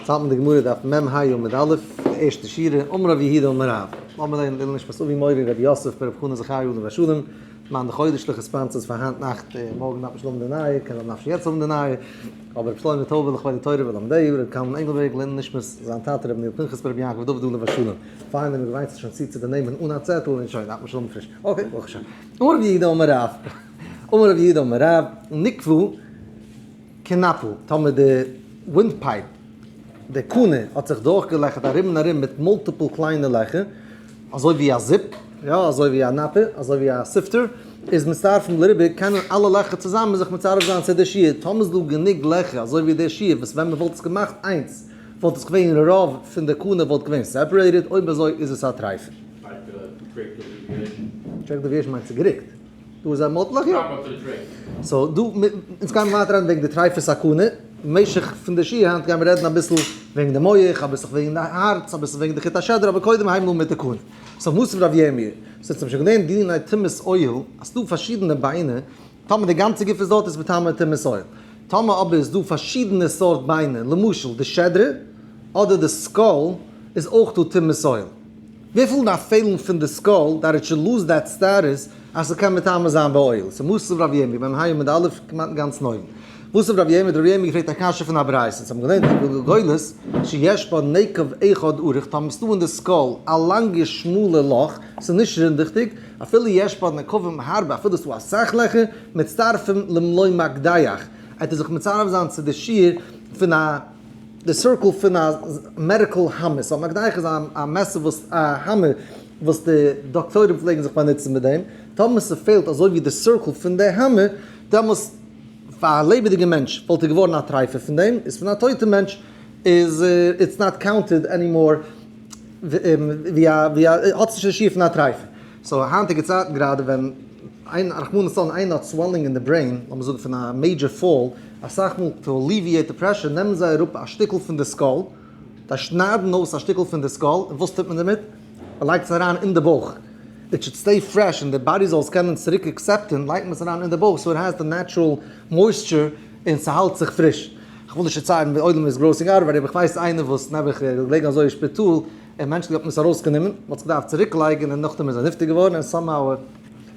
יעצט האלט מען די גמרא דף מ ה עמוד א', די ערשטע שורה, אמר רב יהודה אמר רב, לאמיר לערנען לעילוי נשמת אבי מורי רבי יוסף ברב חנא זכריה עליו השלום, מיין די חודש'ליכע sponsors פאר היינט נאכט, מארגן דארף מען שוין האבן די נייע, קען זיין מ'דארף שוין יעצט האבן די נייע, אבער רבי שלמה טויבער לכבוד די תורה ולומדיה, רבי קלמן ענגלבערג לעילוי נשמת זיין טאטע רבי ניל פנחס ברבי יעקב דוד עליו השלום, פיין מען געוויינט זיך שוין צו צו די נעמען אן א צעטל און שוין דארף מען שוין האבן פריש, okay ברוך השם. אמר רב יהודה אמר רב, אמר רב יהודה אמר רב, נקבה כנפל, טאמער די wind pipe, די קנה, האט זיך דורכגעלעכערט ארום און ארום מיט multiple קליינע לעכער, אזוי ווי א זיפ, יא, אזוי ווי א נפה, אזוי ווי א sifter, איז מצטרפים לריבוי, קענען אלע לעכער צוזאמען זיך מצרף זיין צו די שיעור, טאמער איז דא גענוג לעכער, אזוי ווי די שיעור וואס ווען מען וואלט עס געמאכט איינס, וואלט עס געווען רוב פון די קנה וואלט געווען separated, אויב אזוי איז עס א טרייפה. Drake deviation מיינט צוגעריקט. דא איז א מאטלעך יא. so דא אונז גיימיר ווייטער רעדן וועגן די טרייפות הקנה, במשך פון די שיעור היינט גיימיר רעדן אביסל וועגן די מח, אביסל וועגן די הארץ, אביסל וועגן די חוט השדרה, אבער קודם הייבן אן מיט די קנה. so מתיב רב ירמי', so אונז האבן שוין געלערנט דיני טומאת אוהל, אז ס'דא פארשידענע ביינער, טאמער די גאנצע גוף איז דארט איז מטמא טומאת אוהל. טאמער אבער איז דא פארשידענע סארט ביינער, למשל די שדרה, אדער די skull, איז אויך דא טומאת אוהל. וויפיל דארף פעלן פון די skull that it should lose that status אז ס'קען מטמא זיין באוהל? ס'איז מתיב רב ירמי' ביים ה' עמוד א' כמעט גאנץ אויבן. וואס האט רב ירמי' האט רב ירמי' געפרעגט א קשיא פון א ברייתא. אונז האבן געלערנט אין גולגולת שיש בה נקב אחד ארוך טאמער ס'דא אין די skull א לאנגע שמאלע לאך ס'איז נישט רינדעכדיג אפילו יש בה נקבים הרבה אפילו ס'דא אסאך לעכער מצטרפים למלוא מקדח עט ער זיך מצרף זיין צו די שיעור פון א די circle פון א medical hammer, so א מקדח איז א מעסער וואס א האמער וואס די דאקטוירים פלעגן זיך באנוצן מיט דעם, טאמער ס'פעלט אזוי ווי די circle פון די האמער, דעמאלס פאר א לעבעדיגע מענטש וואלט ער געווארן א טרייפע פון דעם, איז פון א טויטע מענטש איז it's not counted anymore ווי א ווי א האט נישט די שיעור פון א טרייפע. so היינטיגע צייטן גראדע ווען איין רחמנא לצלן איינער האט swelling אין די brain, לאמיר זאגן פון א major fall, אסאך מאל to alleviate די pressure נעמען זיי אראפ א שטיקל פון די skull, זיי שניידן אויס א שטיקל פון די skull, און וואס טוט מען דערמיט? מען לייגט עס אריין אין די בויך, it should stay fresh און די body זאל עס קענען צוריק accept ן, לייגט מען עס אריין אין די בויך so it has the natural moisture און ס'האלט זיך פריש. כ'וויל נישט דערציילן ווי עולם איז grossing out אבער איך ווייס איינער וואס נעבעך איז געלעגן אזוי אין שפיטאל, און מענטשליך האט מען עס ארויסגענומען, מען האט עס געדארפט צוריק לייגן און נאכדעם איז ער נפטר געווארן און somehow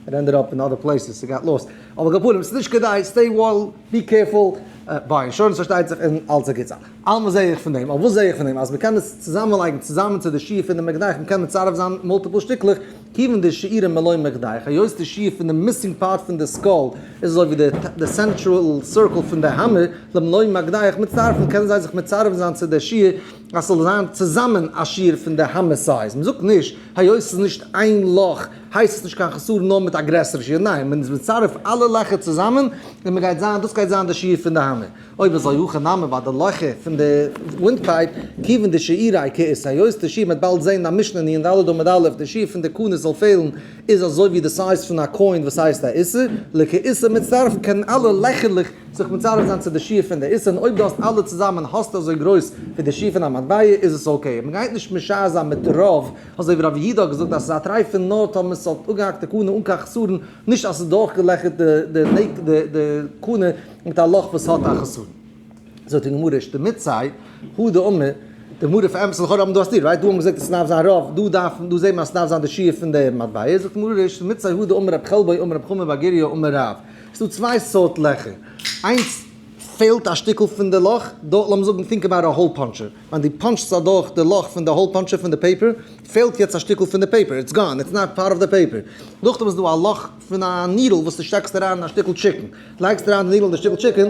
it ended up in other places, ס'גייט lost. אבער על כל פנים, ס'איז נישט כדאי, stay well, be careful, buy insurance פארשטייט זיך און אלץ א גוט זאך. אלעמאל זעה איך פון דעם, אבער וואס זעה איך פון דעם? אז מען קען עס צוזאמען לייגן צוזאמען צו די שיעור פון די מקדח, מען קען מצרף זיין multiple שטיקלעך, כיוון דשיעורה מלא מקדח, היות די שיעור פון די missing part פון די skull איז אזוי ווי די central circle פון די האמער, למלא מקדח מצטרפין קענען זיי זיך מצרף זיין צו די שיעור אז ס'זאל זיין צוזאמען א שיעור פון די האמער size. מ'זאגט נישט היות ס'איז נישט איין לאך הייסט עס נישט קיין חסרון נאר מיט א גרעסערע שיעור, ניין מען איז מצרף אלע לעכער צוזאמען און מ'גייט זיין דאס גייט זיין די שיעור פון די האמער. אויב אזוי הכא נמי ביי די לעכער פון די wind pipe כיוון דשיעורה כאיסה היות די שיעור מ'וועט באלד זעהן אין א משנה אין נ"ד עמוד א' די שיעור פון די קנה זאל פעלן איז אזוי ווי די size פון א coin וואס הייסט א איסה, לכאיסה מצטרפין קענען אלע לעכערלעך זיך מצרף זיין צו די שיעור פון די איסה און אויב דו האסט אלע צוזאמען האסטו אזוי גרויס ווי די שיעור פון א מטבע איז עס okay. מען גייט נישט משער זיין מיט רוב אזוי ווי רב יהודה האט געזאגט אז ס'איז א טרייפה נאר טאמער ס'האט אפגעהאקט די קנה אן קיין חסרון נישט אז ס'איז דורכגעלעכערט די די קנה מיט א לאך וואס האט א חסרון. זאגט די גמרא אישתמיטתיה הא דאמר די גמרא פארענטפערט לכאורה האבן דא א סתירה right דא האבן מיר געזאגט אז ס'דארף זיין רוב דא דארף דא זעהט מען אז ס'דארף זיין די שיעור פון די מטבע זאגט די גמרא אישתמיטתיה הא דאמר רב חלבו אמר רב חמא בר גוריא אמר רב ס'דא צוויי סארט לעכער איינס פעלט א שטיקל פון די לאך דא לאמיר זאגן think about a hole puncher ווען דו punch סט אדורך די לאך פון די hole puncher פון די paper פעלט יעצט א שטיקל פון די paper it's gone it's not part of the paper נאכדעם איז דא א לאך פון א needle וואס דו שטעקסט אריין אין א שטיקל chicken לייגסט אריין די needle אין די שטיקל chicken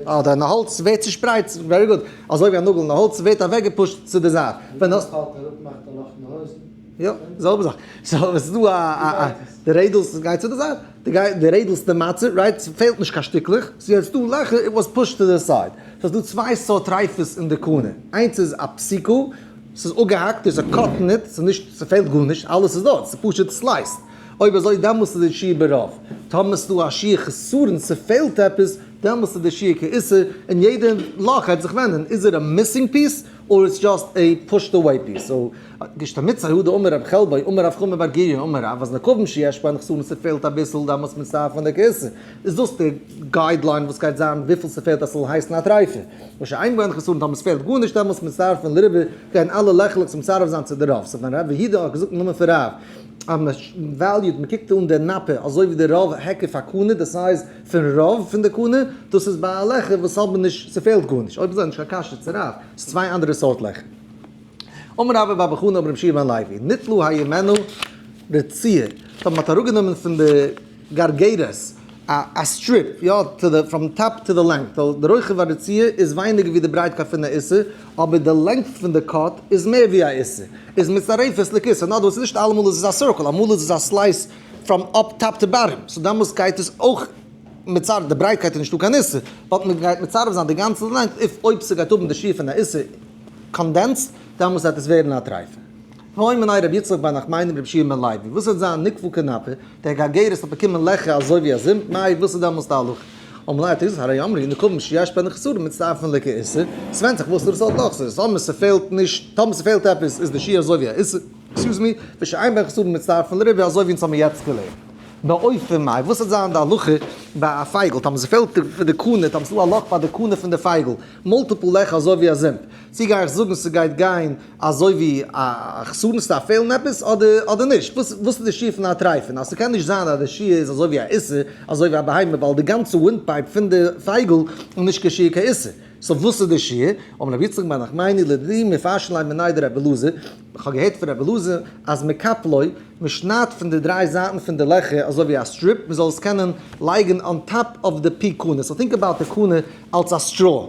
אדער אין א האלץ ווערט צושפרייט, very good, אזוי ווי א נאגל אין א האלץ ווערט אוועקגעפושט צו די זייט, ווען האסט. פאלט אראפ מאכט א לאך אין די הויזן. יא, זעלבע זאך, so עס איז דא א א די רעדלס גייט צו די זייט, די גייט די רעדלס די מצה, right, ס'פעלט נישט קיין שטיקלעך, ס'איז יעצט דא לעכער, it was pushed to the side, so ס'איז דא צוויי סארט טרייפות אין די קנה, איינס איז א פסיקה, ס'איז אפגעהאקט, there's a cut in it, ס'איז נישט, ס'פעלט גארנישט, אלעס איז דארט, ס'איז פשוט sliced, אויב אזוי דעמאלס איז די שיעור ברוב, טאמער ס'איז דא א שיעור חסרון, ס'פעלט עפעס, דעמאלס איז די שיעור כאיסה, און יעדע לאך גייט זיך ווענדן, איז ער א missing piece? or it's just a pushed away piece. So, געשטאמיט זיי הודה אמר רב חלבו אמר רב חמא בר גוריא אמר רב אז נקבים שיש בהן חסרון ס'פעלט אביסל דאמאלס מצטרפין לכעיסה. איז דאס די guideline וואס גייט זיין וויפיל ס'פעלט אז ס'זאל הייסן א טרייפה. ושאין בהן חסרון טאמער ס'פעלט גארנישט דאמאלס מצטרפין לרובא גייען אלע לעכעלעך צום מצרף זיין צו די רוב. So ווען רב יהודה האט געזאגט אין נאמען פון רב אז מען valued מען קוקט אן די נפה אזוי ווי די רוב היקף הקנה די size פון רוב פון די קנה דאס איז ביי א לעכער וואס האבן נישט ס'פעלט גארנישט אויב אזוי נישט קיין קשיא צו רב ס'איז צוויי אנדערע סארט לעכער. אמר רבה בר בר חנה אמר רבי יהושע בן לוי, ניטלו הימנו רצועה, טאמער מ'האט אראפגענומען פון די גרגרת א strip, יא, to the, from top to the length, ווייל די רוחב הרצועה איז ווייניגער ווי די ברייטקייט פון א עיסה, אבער די length פון די cut איז מער ווי א עיסה, איז מצטרפת לכיסה, in other words נישט אלעמאל איז עס א circle, אמאל איז עס א slice from up top to bottom, so דעמאלס גייט עס אויך מצרף, די ברייטקייט איז נישטא קיין עיסה, but מ'גייט מצרף זיין די גאנצע length, if אויב ס'גייט האבן די שיעור פון א עיסה. condensed, דאמאלס וועט עס ווערן א טרייפה. ואוי מני רבי יצחק בר נחמני ברבי יהושע בן לוי, וואס וועט זיין נקבו כנפה, דער גרגרת האט באקומען לעכער אזוי ווי א זומפ, מאי וואס איז דאמאלס די הלכה? אמר ליה האט ער געזאגט הרי אמרו נקבים שיש בהן חסרון מצטרפין לכעיסה, ס'ווענדט זיך וואס דאס האט לאך ס'איז, טאמער ס'פעלט נישט, טאמער ס'פעלט עפעס איז די שיעור אזוי ווי א עיסה, excuse me, ושאין בהן חסרון מצטרפין לרובא אזוי ווי אונז האבן יעצט געלערנט. באופן מאי, וואס וועט זיין די הלכה ביי א פייגל, טאמער ס'פעלט די קנה, טאמער ס'איז דא א לאך ביי די קנה פון די פייגל, multiple לעכער אזוי ווי א זומפ, צו גיי איך זאגן ס'גייט גיין אזוי ווי א חסרון ס'דארף פעלן עפעס אדער אדער נישט, וואס וואס איז די שיעור פון א טרייפן, אז ס'קען נישט זיין אז די שיעור איז אזוי ווי א עיסה, אזוי ווי א בהמה ווייל די גאנצע wind pipe פון די פייגל איז נישט קיין שיעור כעיסה. So וואס איז די שיעור? אמר רבי יצחק בר נחמני לדידי מפרשא לי מיניה דרבי אלעזר, איך האב געהערט פון רבי אלעזר אז מקפלו, מען שניידט פון די דריי זייטן פון די לעכער אזוי ווי א strip, מען זאל עס קענען לייגן on top of די פי קנה, so think about די קנה אלס א straw,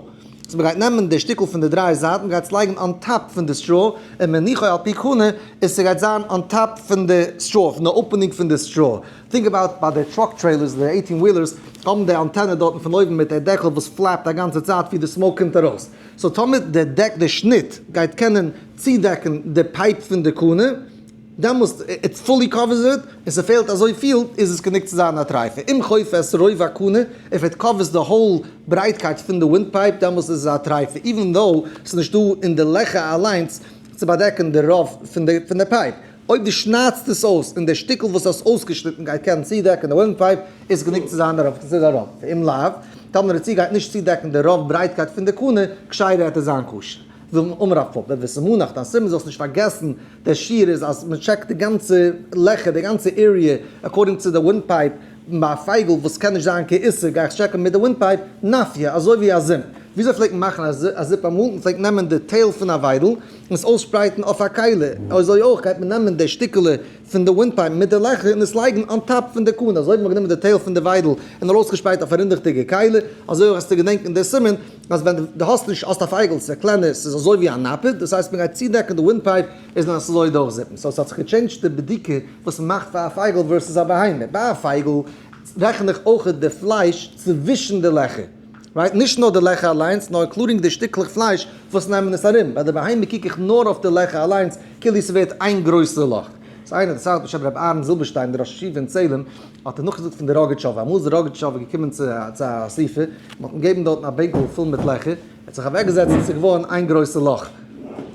so מען גייט נעמען די שטיקל פון די דריי זייטן, מען גייט עס לייגן on top פון די straw, און מניחו על פי קנה, און ס'גייט זיין on top פון די straw, פון די opening פון די straw. Think about ביי די truck trailers, די 18 wheelers, האבן די אנטענע דארטן פון אויבן מיט די דעקל וואס flap ט א גאנצע צייט ווי די smoke קומט ארויס. So טאמער די דעק, די שניט, גייט קענען צודעקן די pipe פון די קנה, דעמאלסט it fully covers it, און ס'פעלט אזויפיל, איז עס גענוג צו זיין א טרייפע. אם חופה את רוב הקנה, if it covers the whole ברייטקייט פון די wind pipe, דעמאלסט איז עס א טרייפע, even though ס'איז נישטא אין די לעכער אליינס צו באדעקן די רוב פון די pipe. אויב דו שניידסט עס אויס און דער שטיקל וואס האסט אויסגעשניטן גייט קענען צודעקן די wind pipe, איז גענוג צו זיין דערויף צו דער רוב. ואם לאו, טאמער די צי גייט נישט צודעקן די רוב ברייטקייט פון די קנה, כשרה וועט עס זיין כשר. וויל אמר רב פפא, וסימנך, דיין סימן זאלסט נישט פארגעסן, דער שיעור איז אז מען check ט די גאנצע לעכער, די גאנצע area, according צו די wind pipe, ביי א פייגל וואס קען נישט זיין כעיסה, גיי איך check ן מיט די wind pipe, נפיא, אזוי ווי א זומפ. וויאזוי פלעגט מען מאכן א זיפ אמאל? מען פלעגט נעמען די tail פון א וויידל און עס אויסשפרייטן אויף א כלי, אזוי אויך גייט מען נעמען די שטיקעלע פון די wind pipe מיט די לעכער און עס לייגן on top פון די קנה, אזוי ווי מען האט גענומען די tail פון די וויידל און ארויסגעשפרייט אויף א רינדעכדיגע כלי, אזוי אויך האסטו געדענקן די סימן אז ווען דו האסט נישט האסט א פייגל, ס'איז א קלענער, ס'איז אזוי ווי א נפה, דאס הייסט מען גייט צודעקן די wind pipe איז נאר אזוי דורכזיפן, so ס'האט זיך גע change ט די בדיקה וואס מ'מאכט פאר א פייגל versus א בהמה, ביי א פייגל רעכן איך אויכעט די פלייש צווישן די לעכער. Right? נישט נאר די לעכער אליינס, נאר including די שטיקלעך פלייש וואס נעמען עס ארום. ביי די בהמה קוק איך נאר אויף די לעכער אליינס, כאילו ס'ווערט איין גרויסע לאך. ס'איז איינער דערציילט בשם רבי אהרן זילבערשטיין דער ראש ישיבה אין צעלים, האט ער נאכגעזאגט פון די ראגאטשאווער. אמאל איז דער ראגאטשאווער געקומען צו א אסיפה, מ'האט אים געגעבן דארטן א בענקל פול מיט לעכער, ער האט זיך אוועקגעזעצט און ס'איז געווארן איין גרויסע לאך.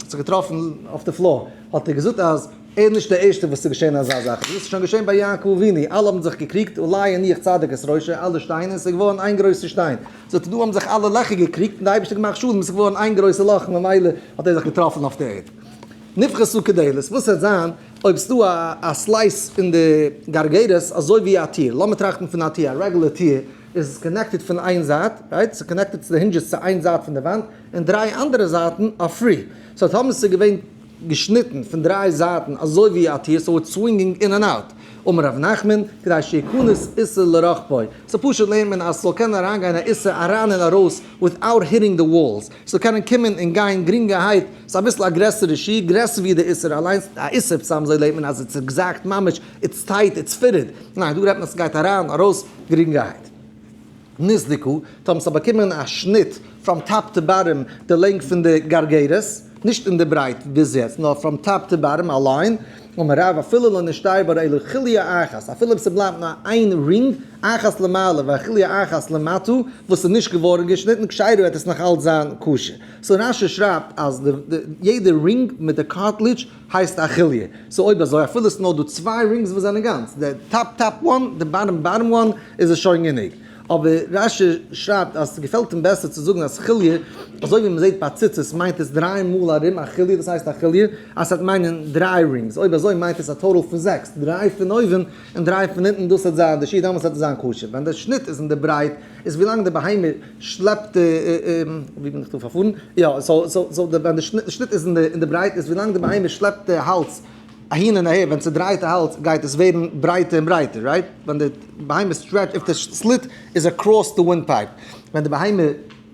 האט זיך געטראפן אויף די floor. האט ער געזאגט אז. ער איז נישט דער ערשטער וואס איז געשען אזא זאך, דאס איז שוין געשען ביי יעקב אבינו, אלע האבן זיך געקריגט, עלי הניח צדיק את ראשו, אלע שטיינער, עס איז געווארן איין גרויסע שטיין, זאגט ער, דא האבן זיך אלע לעכער געקריגט און דער אייבערשטער האט געמאכט שלום, עס איז געווארן איין גרויסע לאך, ממילא האט ער זיך געטראפן אויף די ערד. נפחתו כדלת, וואס וועט זיין אויב ס'דא א slice אין די גרגרת אזוי ווי א טיר, לאמיר טראכטן פון א טיר, א רעגולער טיר איז connected פון איין זייט, right, ס'איז connected צו די hinges צו איין זייט פון די וואנט, און דריי אנדערע זייטן are free, so טאמער ס'איז געווען. געשניטן פון דריי זייטן אזוי ווי א טיר, so it's swinging in and out. אמר רב נחמן, כדי שיכנס איסר לרוחבו. So פשוט לערנט מען אז ס'זאל קענען אריינגיין א איסר אריין און ארויס without hitting the walls. ס'זאל קענען קומען און גיין גרינגערהייט. ס'איז אביסל א גרעסערע שיעור, גרעסער ווי די איסר אליינס. א איסר סתם אזוי לערנט מען אז it's exact ממש, it's tight, it's fitted. ניין, דא רעדט מען אז ס'גייט אריין ארויס גרינגערהייט. נסדקו, טאמער ס'האט באקומען א שניט from top to bottom די length פון די גרגרת. נישט אין די ברייט ביז יעצט, נאר from top to bottom א line, אמר רב אפילו לא נשתייר בה אלא חוליא אחת, אפילו אויב ס'בלייבט נאר איין ring, אחת למעלה וחוליא אחת למטה, וואס איז נישט געווארן געשניטן, כשרה וועט עס נאך אלץ זיין כשר. So רש"י שרייבט אז יעדע ring מיט די cartilage הייסט א חוליא. So אויב אזוי אפילו עס איז נאר דא צוויי rings וואס זענען גאנץ, די top top one, די bottom bottom one, איז עס שוין גענוג. אבער רש"י שרייבט אז ס'געפעלט אים בעסער צו זאגן אז חוליא, אזוי ווי מ'זעט ביי ציצית מיינט עס דריי מאל ארום א חוליא, דאס הייסט א חוליא, אז ס'וועט מיינען דריי rings, אויב אזוי מיינט עס א total פון זעקס, דריי פון אויבן און דריי פון אונטן, דאס וועט זיין די שיעור, דאמאלס וועט עס זיין כשר. ווען די שניט איז אין די ברייט, איז ווילאנג די בהמה שלעפט די, ווי בין איך דא פארפארן? יא, so so ווען די שניט איז אין די ברייט, איז ווילאנג די בהמה שלעפט די האלז אהין און אהער, ווען ס'דרייט די האלז גייט עס ווערן ברייטער און ברייטער, right? ווען די בהמה stretch, if די slit איז across די wind pipe, ווען די בהמה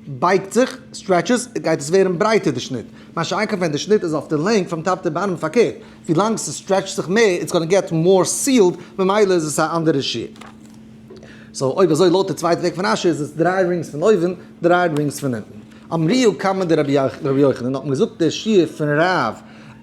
בייגט זיך, stretches, גייט עס ווערן ברייטער די שניט. מה שאין כן ווען די שניט איז אויף די לענג from top to bottom פארקערט, ווילאנג ס' stretch ט זיך מער it's gonna get more sealed, ממילא איז עס א אנדערע שיעור. So אויב אזוי לויט די צווייטע וועג פון רש"י איז עס דריי rings פון אויבן, דריי rings פון אונטן. אמריהו קמיה דרבי יוחנן האט מען געזאגט די שיעור פון רב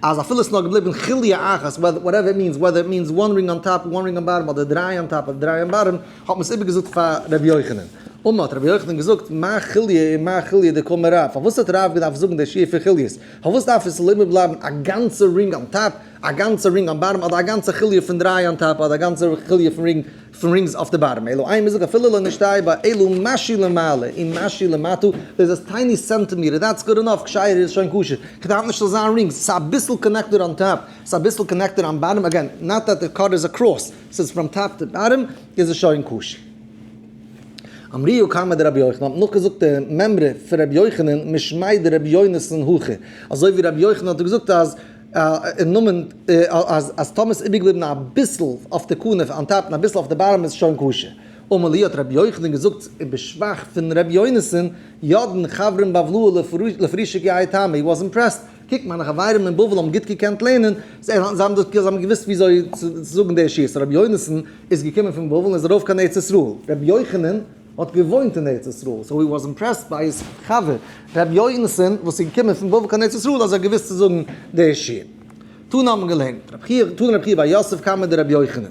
אז אפילו עס איז נאר געבליבן חוליא אחת whatever it means whether it means one ring on top one ring on bottom אדער דריי on top אדער דריי on bottom האט מען עס איבערגעזאגט פאר רבי יוחנן. אמר האט רבי יוחנן געזאגט מאי חוליא ומאי חוליא דקאמר רב פארוואס האט רב געדארפט זאגן די שיעור פון חוליות פארוואס דארף עס זאל איבער בלייבן א גאנצע ring on top א גאנצע ring on bottom אדער א גאנצע חוליא פון דריי on top אדער א גאנצע חוליא פון ring פון rings אויף די bottom אלא אימא זאג אפילו לא נשתייר בה אלא משהו למעלה און משהו למטה דאס איז tiny centimeter that's good enough כשרה איז שוין כשר כ'דארף נישט ס'זאל זיין rings ס'איז אביסל connected on top ס'איז אביסל connected on bottom again not that די cut איז across ס'איז from top to bottom איז עס שוין כשר. אמריהו קמיה דרבי יוחנן האט נאכגעזאגט די מימרא פון רבי יוחנן משמיה דרבי יונתן הכי אזוי ווי רבי יוחנן האט געזאגט אז אין נאמען אז אז טאמער איז איבערגעבליבן אביסל אויף די קנה on top און אביסל אויף די bottom איז שוין כשר. אמר להו האט רבי יוחנן געזאגט בשבח פון רבי יונתן, ידען חברין בבלאי לפרושי כי האי טעמא, he was impressed, קוק מיינע חברים אין בבל האבן גוט געקענט לערנען, זיי האבן דאס זיי האבן געוואוסט וויאזוי צו זאגן די שיעור, so רבי יונתן איז געקומען פון בבל און איז ארויף קיין ארץ ישראל, רבי יוחנן האט געוואוינט אין ארץ ישראל, so he was impressed by his חבר ר' יונתן וואס איז געקומען פון בבל קיין ארץ ישראל אז ער האט געוואוסט צו זאגן די שיעור. תנא האבן געלערנט, רב חייא, תנא רב חייא בר יוסף קמיה דרבי יוחנן.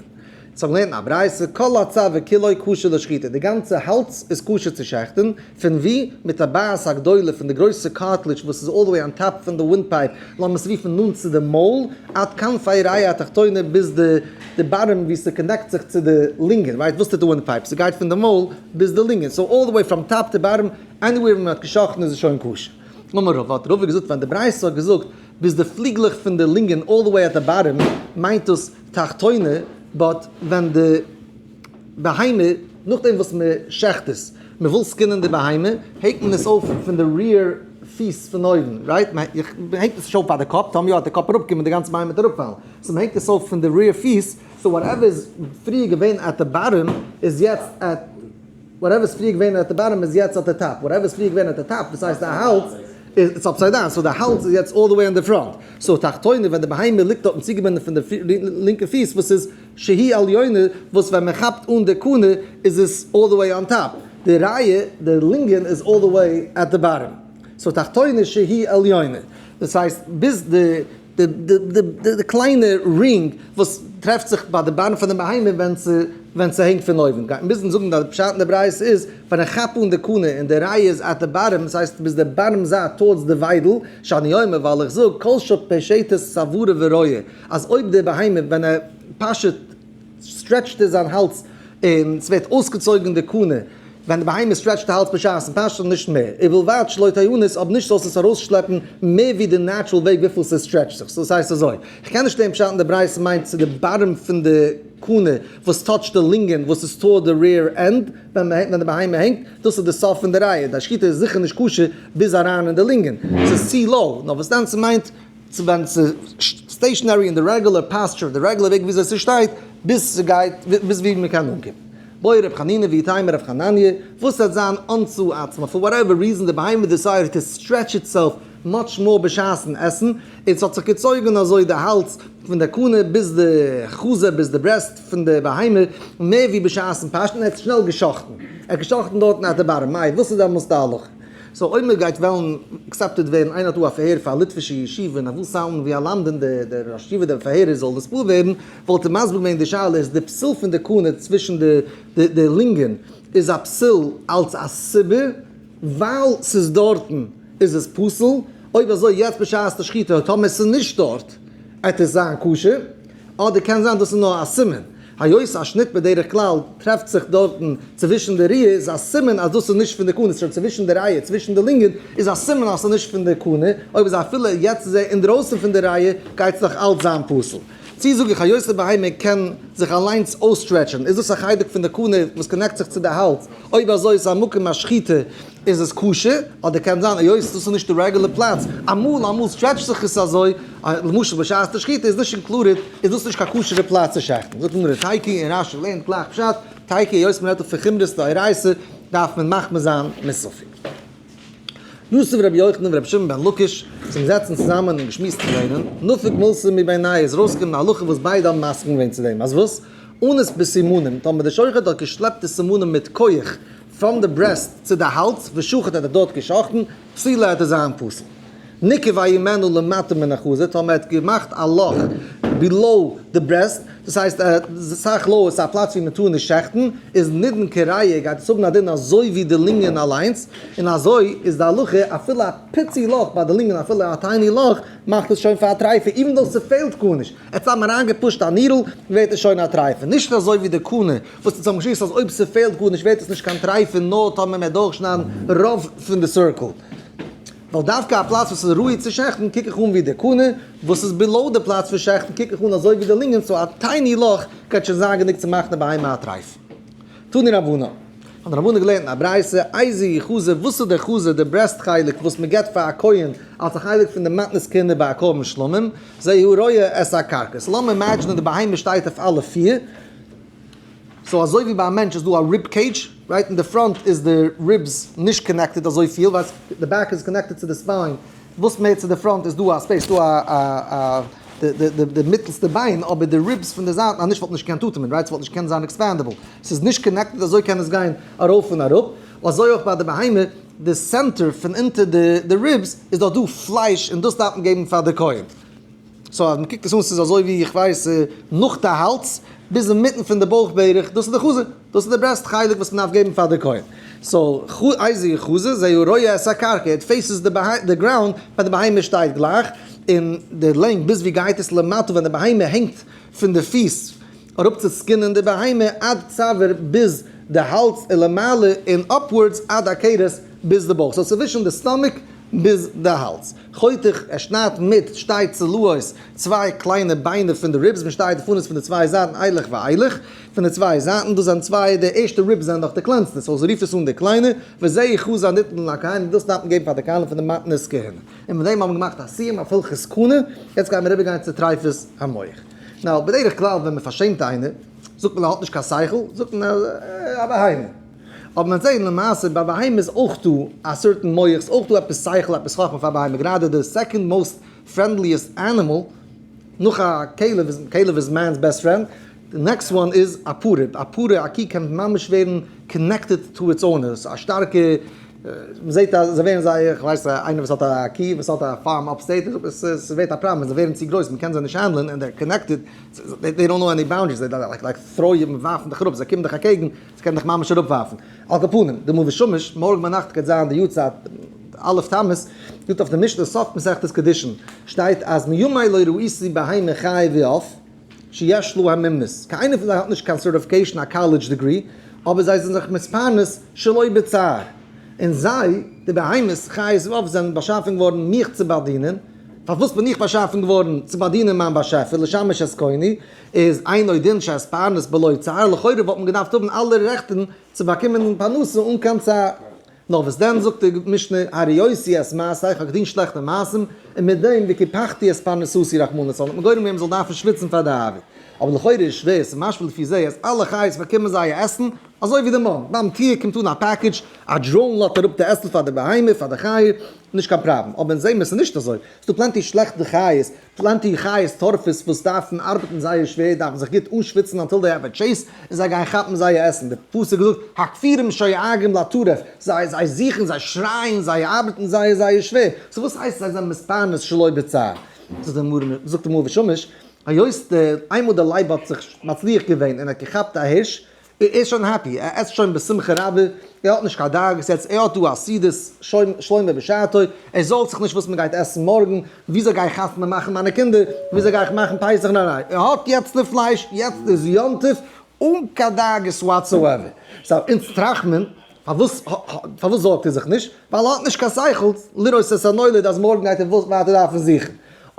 אונז האבן געלערנט אין א ברייתא, כל הצואר כולו כשר לשחיטה, די גאנצע האלז איז כשר צו שעכטן, פון ווי? מטבעת הגדולה, פון די גרויסע cartilage וואס איז all the way on top פון די wind pipe, לאמיר עס רופן נאנט צו די מויל, עד כנפי ריאה התחתונה ביז די די bottom ווי ס' connect זיך צו די לינגען, right? וואס טוט די wind pipe? ס'גייט פון די מויל ביז די לינגען, so all the way from top to bottom, anywhere ווי מ'האט געשאכטן איז עס שוין כשר. אמר רבא, האט רבא געזאגט ווען די ברייתא האט געזאגט ביז די פליגלעך פון די לינגען all the way at the bottom מיינט דאס תחתונה, but ווען די בהמה נאכדעם וואס מ'שעכט עס, מ'וויל skin ען די בהמה, הענגט מען עס אויף פון די rear פיס פון אויבן, right? מ'הענגט עס נישט אויף ביי די קאפ, טאמער יא וועט די קאפ אראפקומען די גאנצע בהמה וועט אראפפאלן, so מ'הענגט עס אויף פון די rear פיס, so whatever איז פריער געווען at the bottom איז יעצט at whatever איז פריער געווען at the bottom איז יעצט at the top, whatever איז פריער געווען at the top, דאס הייסט די האלז, איז it's upside down, so די האלז איז יעצט all the way אין די front, so תחתונה ווען די בהמה ליגט דארטן צוגעבינדן פון די לינקע פיס וואס איז שהיא עליונה וואס ווען מען כאפט אן די קנה איז עס all the way on top, די ריאה, די לינגען איז all the way at the bottom, so תחתונה שהיא עליונה, דאס הייסט ביז די די די די קליינע ring וואס טרעפט זיך ביי די bottom פון די בהמה ווען ווען ס'הענגט פון אויבן, גייט מען מוזן זאגן אז די פשט אין די ברייתא איז ווען איך כאפ אן די קנה און די ריאה איז at the bottom, דאס הייסט ביז די bottom זייט towards די וויידל, שאני אומר ווייל איך זאג כל שפושטת צוארו ורואה אז אויב די בהמה ווען ער פשוט stretch ט ער זיין האלז און ס'ווערט אויסגעצויגן די קנה, ווען די בהמה stretch ט די האלז בשעת'ן פאשען נישט מער, ובלבד שלא תאנוס אבער נישט זאלסט עס ארויסשלעפן מער ווי די natural וועג וויפיל ס' stretch ט זיך, so ס'הייסט אזוי, כ'קען נישט לערנען פשט אין די ברייתא מיינט צו די bottom פון די קנה וואס touch ט די לינגען וואס איז toward די rear end ווען די בהמה הענגט, דאס איז די סוף פון די ריאה, די שחיטה איז זיכער נישט כשר ביז אריין אין די לינגען, ס'איז צו low, נאר וואס דען ס'מיינט צו ווען ס'איז stationary אין די regular posture, די regular וועג וויאזוי ס'שטייט, ביז ס'גייט ביז ווי מ'קען אנקומען. בעי רב חנינא ואיתימא רב חנניה, וואס וועט זיין אנסה עצמה, for whatever reason די בהמה decided to stretch itself much more בשעת'ן עסן, און ס'האט זיך געצויגן אזוי די האלז פון די קנה ביז די חזה ביז די breast פון די בהמה, מער ווי בשעת'ן פאשן, און ער האט שנעל גע'שחט'ן, ער האט גע'שחט'ן דארטן at the bottom, מאי וואס איז דעמאלס די הלכה? So אויב מען גייט וועלן accepted ווערן, איינער האט דא א פארהער פאר א ליטווישע ישיבה און ער וויל sound ן ווי א למדן, דער ראש ישיבה דער פארהערער זאל נתפעל ווערן, וואלט ער מסביר געווען די שאלה איז די פסיל פון די קנה צווישן די לונגען איז א פסיל אלץ א סיבה ווייל ס'איז דארטן איז עס פסול, אויב אזוי יעצט בשעת די שחיטה טאמער ס'איז נישט דארט עט עס זיין כשר, אדער קען זיין דאס איז נאר א סימן, היות א שניט בדרך כלל טרעפט זיך דארטן צווישן די ריאה איז א סימן אז דאס איז נישט פון די קנה, ס'שוין צווישן די ריאה צווישן די לונגען איז א סימן אז ס'איז נישט פון די קנה, אויב איז אפילו יעצט איז ער אינדרויסן פון די ריאה גייט עס נאך אלץ זיין פסול. צי זאג איך היות די בהמה קען זיך אליינס אויס stretch ען איז דאס א חלק פון די קנה וואס connect זיך צו די האלז, אויב אזוי איז א מקום השחיטה איז עס כשר, אדער קען זיין היות דאס איז נישט די regular פלאץ, אמאל אמאל stretch ט זיך עס אזוי, למשל בשעת די שחיטה איז נישט included, איז דאס נישט קיין כשר'ע פלאץ צו שעכטן. זאגט די גמרא תיקו און רש"י לערנט גלייך פשט, תיקו היות מען רעדט דא פון חומרות דאורייתא דארף מען מחמיר זיין מספק. יתיב רבי יוחנן ורבי שמעון בן לקיש זיך געזעצן צוזאמען און געשמועסט אין לערנען, נפק מילתא מבינייהו איז ארויסגעקומען א הלכה וואס ביידע האבן מסכים געווען צו דעם, אז וואס? אנוס בסימנים, טאמער דער שוחט האט געשלעפט די סימנים מיט כח from די breast צו די האלז, ושחט האט ער דארט געשחטן, פסולה העט עס זיין פסול. ניקב הימנו למטה מן החזה, טאמער ער האט געמאכט א לאך below די breast, דאס הייסט סאך lower, ס'איז א פלאץ ווי מען טאר נישט שעכטן, איז נידון כריאה, גייט עס האבן א דין אזוי ווי די לונגען אליינס, און אזוי איז די הלכה אפילו א פיצי לאך ביי די לונגען אפילו א tiny לאך מאכט עס שוין פאר א טרייפה even though ס'פעלט גארנישט, ער האט סתם אריינגע push ט א needle ווערט עס שוין א טרייפה, נישט אזוי ווי די קנה וואס אונז האבן געשמועסט אז אויב ס'פעלט גארנישט ווערט עס נישט קיין טרייפה נאר טאמער מ'וועט דורכשניידן רוב פון די circle. ווייל דווקא א פלאץ וואס איז ראוי צו שעכטן קוק איך אן ווי די קנה, וואס איז below די פלאץ פון שעכטן קוק איך אן אזוי ווי די לונגען, so א tiny לאך גייט שוין זיין גענוג צו מאכן די בהמה א טרייף. תנו רבנן. האבן די רבנן געלערנט אין א ברייתא, איזהו חזה, וואס איז דער חזה, די breast חלק וואס מען געבט פאר א כהן אלס א חלק פון די מתנות כהונה ביי א קרבן שלמים, זהו הרואה את הקרקע. So לאמיר imagine ען די בהמה שטייט אויף אלע פיר, so אזוי ווי ביי א מענטש איז דא א rib cage, right אין די front איז די ribs נישט connected אזוי פיל, ווייל די back איז connected צו די spine, וואס מער צו די front איז דא א space, דא א די מיטלסטע ביין, אבער די ribs פון די זייטן אז נישט וואלט נישט געקענט אטעמען, right ס'וואלט נישט געקענט זיין expandable, ס'איז נישט connected אזוי קען עס גיין ארויף און אראפ, אזוי אויך ביי די בהמה, די center פון אונטער די ribs איז דאך דא פלייש און דאס דארף מען געבן פאר די כהן. So אז מ'קוקט עס אן ס'איז אזוי ווי איך ווייס נאך די האלז ביז אינמיטן פון די בויך בערך, דאס איז די חזה, דאס איז די breast חלק וואס מ'דארף געבן פאר די כהן. So איזהו חזה, זהו הרואה את הקרקע, it faces די ground ווען די בהמה שטייט גלייך, און די לענג ביז ווי גייט עס למטה ווען די בהמה הענגט פון די פיס אראפ צו skin ען די בהמה עד צוואר ביז די האלז און למעלה און upwards עד הכרס ביז די בויך, so צווישן די stomach ביז די האלז. חותך, ער שניידט מיט שתי צלעות, צוויי קליינע ביינער פון די ribs, משתי דפנות פון די צוויי זייטן אילך ואילך, פון די צוויי זייטן, דאס זענען צוויי, די ערשטע ribs זענען דאך די קלענסטע, so זי רופט עס אן די קליינע, וזהו חזה הניתן לכהנים, דאס דארף מען געבן פאר די כהנים פון די מתנות כהונה. און מיט דעם האבן מיר געמאכט א סיום אויף הלכות קנה, יעצט גייען מיר אריבערגיין צו טריפות המוח. Now, בדרך כלל ווען מען פארשעמט איינער, זאגט מען ער האט נישט קיין שכל, זאגט מען א בהמה. אבער מען זעהט למעשה ביי בהמה איז אויך דא א certain מח, ס'איז אויך דא עפעס שכל עפעס חכמה פאר בהמה, גראדע די second most friendliest animal נאך א כלב איז, כלב איז man's best friend, די next one איז א פרה, א פרה א קי קען ממש ווערן connected to its owner, ס'איז א שטארקע, מען זעהט אז זיי ווערן זייער, איך ווייס איינער וואס האט א קי וואס האט א farm upstate, ס'ווערט א פראבלעם ווען זיי ווערן צו גרויס, מען קען זיי נישט handle ען און they're connected, they don't know any boundaries, they like throw you, ווארפן דיך אראפ, זיי קומען דיך אקעגן, זיי קענען דיך ממש אראפווארפן. על כל פנים, די מאור ושמש, מארגן ביינאכט גייט זיין די יארצייט א' תמוז, זאגט אויף די משנה סוף מסכת קידושין, שטייט אז מימי לא ראיתי בהמה חיה ועוף שיש להם מימנות, קיין איינער פון זיי האט נישט קיין certification א college degree, אבער זיי זענען זיך מתפרנס שלא בצער, און זיי, די בהמות, חיות ועוף, זענען באשאפן געווארן מיך צו באדינען, פארוואס בין איך באשאפן געווארן צו באדינען מיין באשעפער, לשמש את קוני, איז אינו דין שאתפרנס בלא צער, לכאורה וואלט מען געדארפט האבן אלע רעכטן צו באקומען פרנסה אן קיין צער. נאר וואס דען זאגט די משנה, הרעותי את מעשי, איך האב געטון שלעכטע מעשים, און מיט דעם וקיפחתי את פרנסתי רחמנא לצלן האט מען גורם געווען מ'זאל דארפן שוויצן פאר די ארבעט. אבער לכאורה איז שווער, ס'איז משמע לפי זה אז אלע חיות באקומען זייער עסן אזוי ווי די מאן, ביים טיר קומט אן א package, א drone לאזט אראפ די עסן פאר די בהמה, פאר די חיה, נישט קיין פראבלעם. אבער אונז זעהן מיר ס'איז נישט אזוי, ס'דא plenty שלעכטע חיות, plenty חיות טורפות וואס דארפן ארבעטן זייער שווער, דארפן זיך גוט אנשוויצן until they have a chase, און זיי גייען כאפן זייער עסן. די פסוק זאגט, הכפירים שואגים לטרף, זיי זיי זוכן, זיי שרייען, זיי ארבעטן זייער זייער שווער. so וואס הייסט זיי זענען מתפרנס שלא בצער? זאגט די מאור ושמש, היות די איינמאל די לייב האט זיך מצליח געווען און האט געכאפט א הירש, ער איז שוין happy, ער עסט שוין בשמחה רבה, ער האט נישט קיין דאגות יעצט, ער האט דא א סעודת שלמה בשעתו, ער זארגט זיך נישט וואס מען גייט עסן מארגן, וויאזוי גיי איך חתונה מאכן מיינע קינדער, וויאזוי גיי איך מאכן פסח, ניין ניין, ער האט יעצט די פלייש, יעצט איז יום טוב, אן קיין דאגות whatsoever. so אונז טראכט מען, פארוואס פארוואס זארגט ער זיך נישט? ווייל ער האט נישט קיין שכל לראות את הנולד אז מארגן גייט ער ווייטער דארפן זוכן.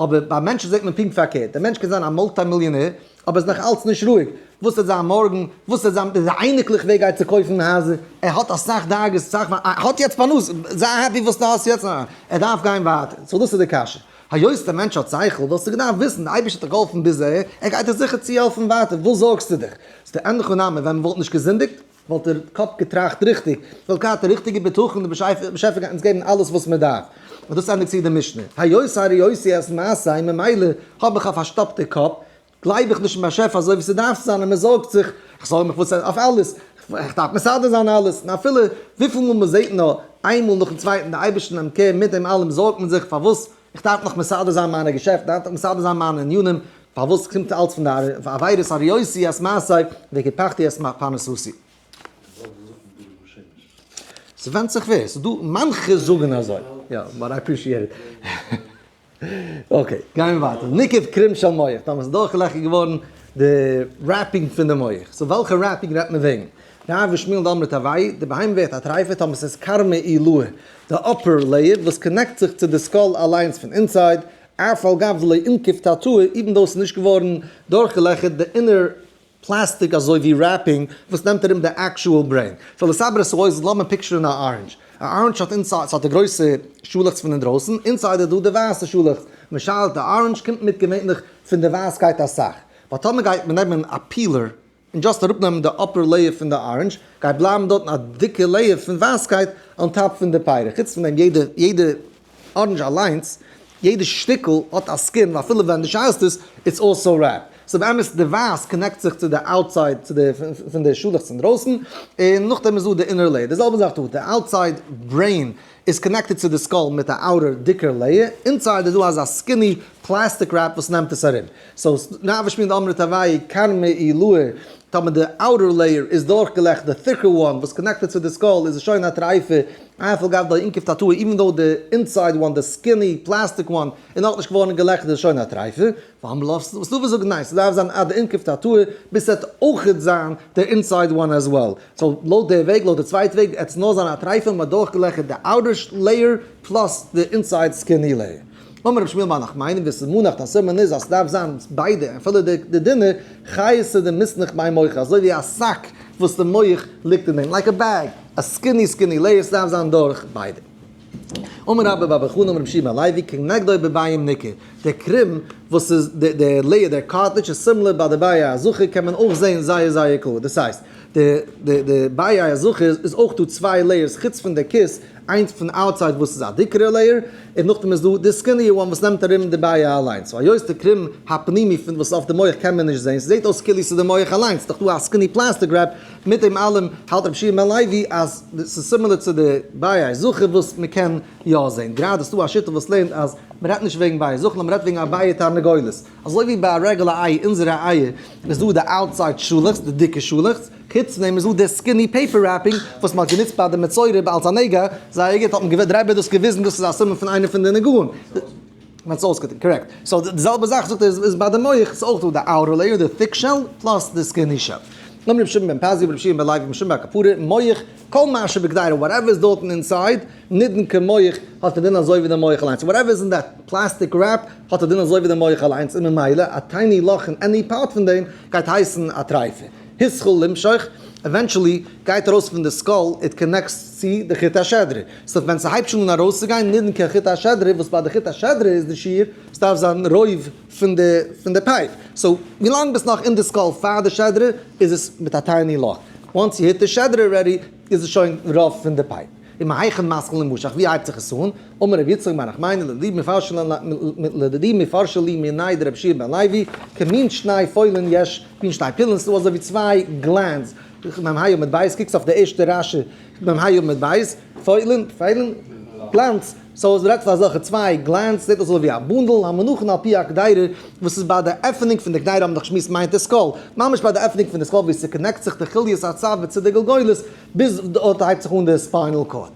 אבער ביי מענטשן זעט מען פונקט פארקערט, דער מענטש קען זיין א multi מיליאנער, אבער איז נאך אלץ נישט רואיג, וואס וועט זיין מארגן, וואס וועט זיין מיט די אייניקלעך, ווער גייט צו קויפן הייזער, ער האט אסאך דאגות, אסאך, ער האט יעצט פרנסה, זיי happy וואס דו האסט יעצט, ער דארף גיין ווייטער, so דאס איז די קשיא, היות דער מענטש האט שכל, וואלסטו געדארפט וויסן, דער אייבערשטער האט דיך געהאלפן ביז אהער, ער גייט דיר זיכער צוהעלפן ווייטער, וואס זארגסטו דיך? ס'איז די ענדליכע נאמען, ווען מ'וואלט נישט געזינדיגט, וואלט דער קאפ געטראכט ריכטיג, וואלט געהאט די ריכטיגע בטחון, דער באשעפער גייט אונז געבן אלעס וואס מען דארף. און דאס ענדיגט צו די משנה, היות הריותי את מעשי, ממילא האב איך א פארשטאפטע קאפ, גלייב איך נישט אין באשעפער אזוי ווי ס'דארף צו זיין און מען זארגט זיך, איך זארג מיך וואס אויף אלעס, איך דארף מסדר זיין אלעס, און אפילו וויפיל מאל מען זעט נאר איינמאל נאכן צווייטן די אייבערשטן נעמט care מיט דעם אלעם זארגט מען זיך פארוואס איך דארף נאך מסדר זיין מיינע געשעפטן, איך דארף נאך מסדר זיין מיינע ענינים, פארוואס קומט אלץ פון די עבירות הריותי את מעשי וקיפחתי את פרנסתי? ס'ווענדט זיך ווער, ס'דא מאנכע זאגן אזוי, יא, but I appreciate it. okay, גייען מיר ווייטער, ניקב קרום של מח, דאן איז דורכגעלעכערט געווארן די wrapping פון די מח, so וועלכע wrapping רעדט מען וועגן? רב ושמואל דאמרי תרוייהו, די בהמה ווערט א טרייפה טאמער ס'איז קרמא עילאה, די upper layer וואס connect זיך צו די skull אליינס פון inside, אף על גב דלא אינקיף תתאה, even though ס'איז נישט געווארן דורכגעלעכערט די inner plastic אזוי ווי wrapping וואס נעמט ארום די actual brain. so לסבר את האוזן לאמיר picture ן א orange. א orange האט inside ס'האט די גרויסע שאלעכץ פון אינדרויסן, inside איז דא די ווייסע שאלעכץ. מ'שיילט די orange קומט מיט געווענליך פון די ווייסקייט אסאך. ווייל טאמער גייט מען נעמען א peeler און just אראפנעמען די upper layer פון די orange, גייט בלייבן דארטן א דיקע layer פון ווייסקייט on top פון די פירות. חוץ פון דעם יעדע יעדע orange אליינס, יעדע שטיקל האט א skin, ואפילו ווען דו שיילסט עס, it's also wrapped. so באמת די ווייס connect זיך צו די outside, צו די פון די שאלעכץ אינדרויסן, און נאכדעם איז דא די inner layer. די זעלבע זאך דא, די outside brain איז connected צו די skull מיט א outer דיקער layer, inside איז דא אזא skinny plastic wrap וואס נעמט עס ארום. so רב ושמואל דאמרי תרוייהו קרמא עילאה, טאמער די outer layer איז דורכגעלעכערט די thicker one וואס connected צו די skull איז עס שוין א טרייפה, אף על גב דלא אינקיף תתאה even though די inside one די skinny plastic one איז נאכנישט געווארן געלעכערט איז עס שוין א טרייפה, ואמרי לה וואס דו ווילסט זאגן ניין ס'דארף זיין עד דאינקיף תתאה ביז ס'וועט אויכעט זיין די inside one as well, so לויט די וועג לויט די צווייטע וועג עט עס נאר זיין א טרייפה און מ'האט דורכגעלעכערט די outer layer plus די inside skinny layer. אמר רבי שמואל בר נחמני ווי עס איז מונח א סימן איז אז ס'דארף זיין ביידע אפילו די דינע כריסא דמיסנך בי מוחא אזוי ווי א זאק וואס די מח ליגט אין דעם like a bag א skinny skinny layer ס'דארף זיין דורך ביידע. אמר רבה בר בר חנה אמר רבי יהושע בן לוי כנגדו בביעים ניכר דער קרום וואס איז די layer דער cartilage איז similar ביי די ביעי הזכר קען מען אויך זעהן זייער זייער קלאר דאס הייסט די די די ביעי הזכר איז אויך דא צוויי layers חוץ פון די כיס איינס פון outside וואס איז א דיקערע layer און נאכדעם איז דא די skinnier one וואס נעמט ארום די ביעי אליינס so היות די קרום הפנימי פון וואס איז אויף די מח קען מען נישט זעהן ס'זעהט אויס כאילו ס'איז די מח אליינס ס'דאך דא א skinny plastic wrap מיט דעם אלעם האלט רבי יהושע בן לוי אז ס'איז similar צו די ביעי זכר וואס מ'קען יא זעהן. גראדע איז דא א שיטה וואס לערנט אז מ'רעדט נישט וועגן ביעי זכר נאר מ'רעדט וועגן א ביעי תרנגולת. אזוי ווי ביי א רעגולער איי, אונזערע אייער, איז דא די outside שאלעכץ, די דיקע שאלעכץ, חוץ פון דעם איז דא די skinny paper wrapping וואס מ'האט גענוצט ביי די מצורע אלס א נגע, זייער גוט האט מען דער רבי דאס געוויזן דאס איז א סימן פון איינע פון די נגעים. מען האט עס אויסגעטון, correct. so די זעלבע זאך זאגט ער איז ביי די מח, ס'איז אויך דא די outer layer, די thick shell, plus די skinny shell. אמר רבי שמעון בן פזי ורבי יהושע בן לוי משום בר קפרא, מח, כל מה שבקדירה, whatever איז דארטן inside, נידון כמח, האט א דין אזוי ווי די מח אליינס. whatever איז אין that plastic wrap, האט א דין אזוי ווי די מח אליינס, און ממילא א tiny לאך אין any part פון דעם, גייט הייסן א טרייפה. התחיל למשוך, eventually גייט ארויס פון די skull, it connects צו די חוט השדרה. So ווען ס'הייבט שוין אן ארויסצוגיין, נידון כחוט השדרה, וואס ביי די חוט השדרה איז די שיעור, ס'דארף זיין רוב פון די פון די pipe. So ווילאנג ביסט נאך אין די skull פאר די שדרה, איז עס מיט א tiny לאך. Once you hit די שדרה already, איז עס שוין רוב פון די pipe. ומהיכן מתחיל למשוך, ווי הייבט זיך עס אן? אמר רבי יצחק בר נחמני לדידי מפרשא לי מיניה דרבי יהושע בן לוי, כמין שני פולין יש, מין שני פילין, ס'דא אזוי ווי צוויי glands, מ"ה עמוד בית, קוקסט אויף די ערשטע רש"י, מ"ה עמוד בית, פולין, פולין, glands, so עס רעדט פון אזעלכע צוויי glands, זעט אויס אזוי ווי א בונדל, המונחין על פי הקדירה, וואס איז ביי די עפענונג פון די קדירה האבן דאך געשמועסט מיינט די skull, ממש ביי די עפענונג פון די skull ווי ס' connect זיך די חוליות הצוואר צו די גלגולת, ביז דארט הייבט זיך אן די spinal cord.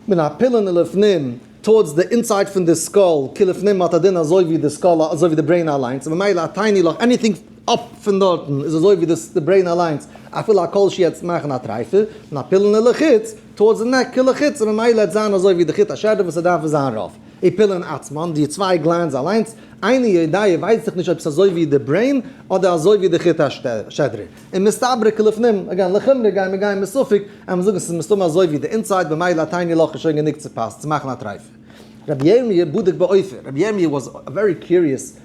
מן הפילון ולפנים, towards די inside פון די skull, כלפנים האט א דין אזוי ווי די skull, אזוי ווי די brain אליינס, ממילא א tiny לאך, anything up פון דארטן איז אזוי ווי די brain אליינס, אפילו א כל שהוא יעצט מאכן א טרייפה, מן הפילון ולחוץ, towards די neck כלחוץ, און ממילא העט זיין אזוי ווי די חוט השדרה וואס ס'דארף זיין רוב. ופילון עצמן, די צוויי glands אליינס, איני יודע ווייס איך נישט אויב ס'איז אזוי ווי די brain אדער אזוי ווי די חוט השדרה. און מסתברא כלפנים, again לחומרא גייען מיר גיין מספק, אז מיר זאגן ס'איז מסתמא אזוי ווי די inside במילא א tiny לאך איז שוין גענוג צו פאסט צו מאכן א טרייפה. רבי ירמי' בדק בעופר, רבי ירמי' was a very curious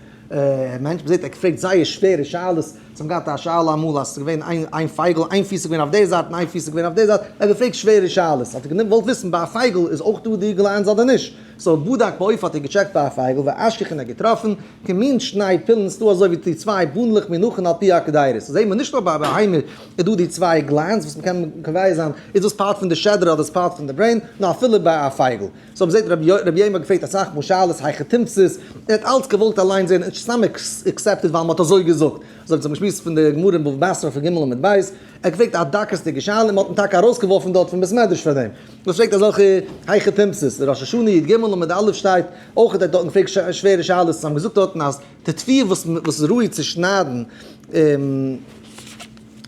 מענטש, מ'זעט ער פרעגט זייער שווערע שאלות, זיי האבן געהאט א שאלה אמאל אז ס'איז געווען איין פייגל איין פיס איז געווען אויף די זייט און איין פיס איז געווען אויף די זייט, ער האט געפרעגט שווערע שאלות, האט ער געוואלט וויסן ביי א פייגל איז אויך דא די glands אדער נישט, so בדק בעוף האט ער געטשעקט ביי א פייגל ואשכח און ער האט געטראפן כמין שני פילין ס'דא אזוי ווי די צוויי בונדלעך מונחין על פי הקדירה, so זעהט מען נישט נאר ביי א בהמה איז דא די צוויי glands וואס מ'קען קובע זיין איז דאס part פון די שדרה אדער איז part פון די brain, נאר אפילו ביי א פייגל. So מ'זעהט רבי ירמי' האט געפרעגט אסאך מאל שאלות היכי תמצא'ס, ער האט אלץ געוואלט אליין זעהן, נישט סתם accepted ווייל מ'האט אזוי געזאגט, אזוי ווי צום שמועס פון די גמרא אין בבא בתרא פון ג' עמוד ב', ער האט געפרעגט א דקות'דיגע שאלה און מ'האט אים טאקע ארויסגעווארפן דארט פון בית מדרש פאר דעם. וואס פרעגט אזעלכע היכי תמצא'ס? ראש השנה י"ג עמוד א' שטייט אויך האט ער דארטן געפרעגט שווערע שאלות, זיי האבן געזאגט דארטן אז די תבואה וואס וואס איז ראוי צו שניידן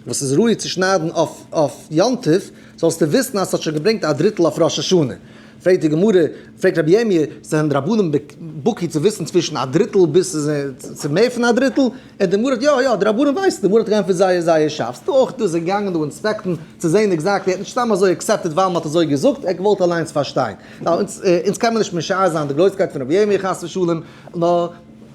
וואס איז ראוי צו שניידן אויף אויף יום טוב, זאלסטו וויסן אז ס'האט שוין געברענגט א דריטל אויף ראש השנה. פרעגט די גמרא, פרעגט רבי ירמי', זענען די רבנן בקי צו וויסן צווישן א דריטל ביז צו מער פון א דריטל? און די גמרא האט, יא יא, די רבנן ווייסן, די גמרא האט געענטפערט זייער זייער שארף, ס'דא אויך דא, זיי געגאנגען דא inspect ן צו זען exactly, ער האט נישט סתם אזוי accepted ווייל מ'האט אזוי געזאגט, ער האט געוואלט אליינס פארשטיין. אונז קען מען נישט משער זיין די גרויסקייט פון רבי ירמי' חס ושלום, נאר ער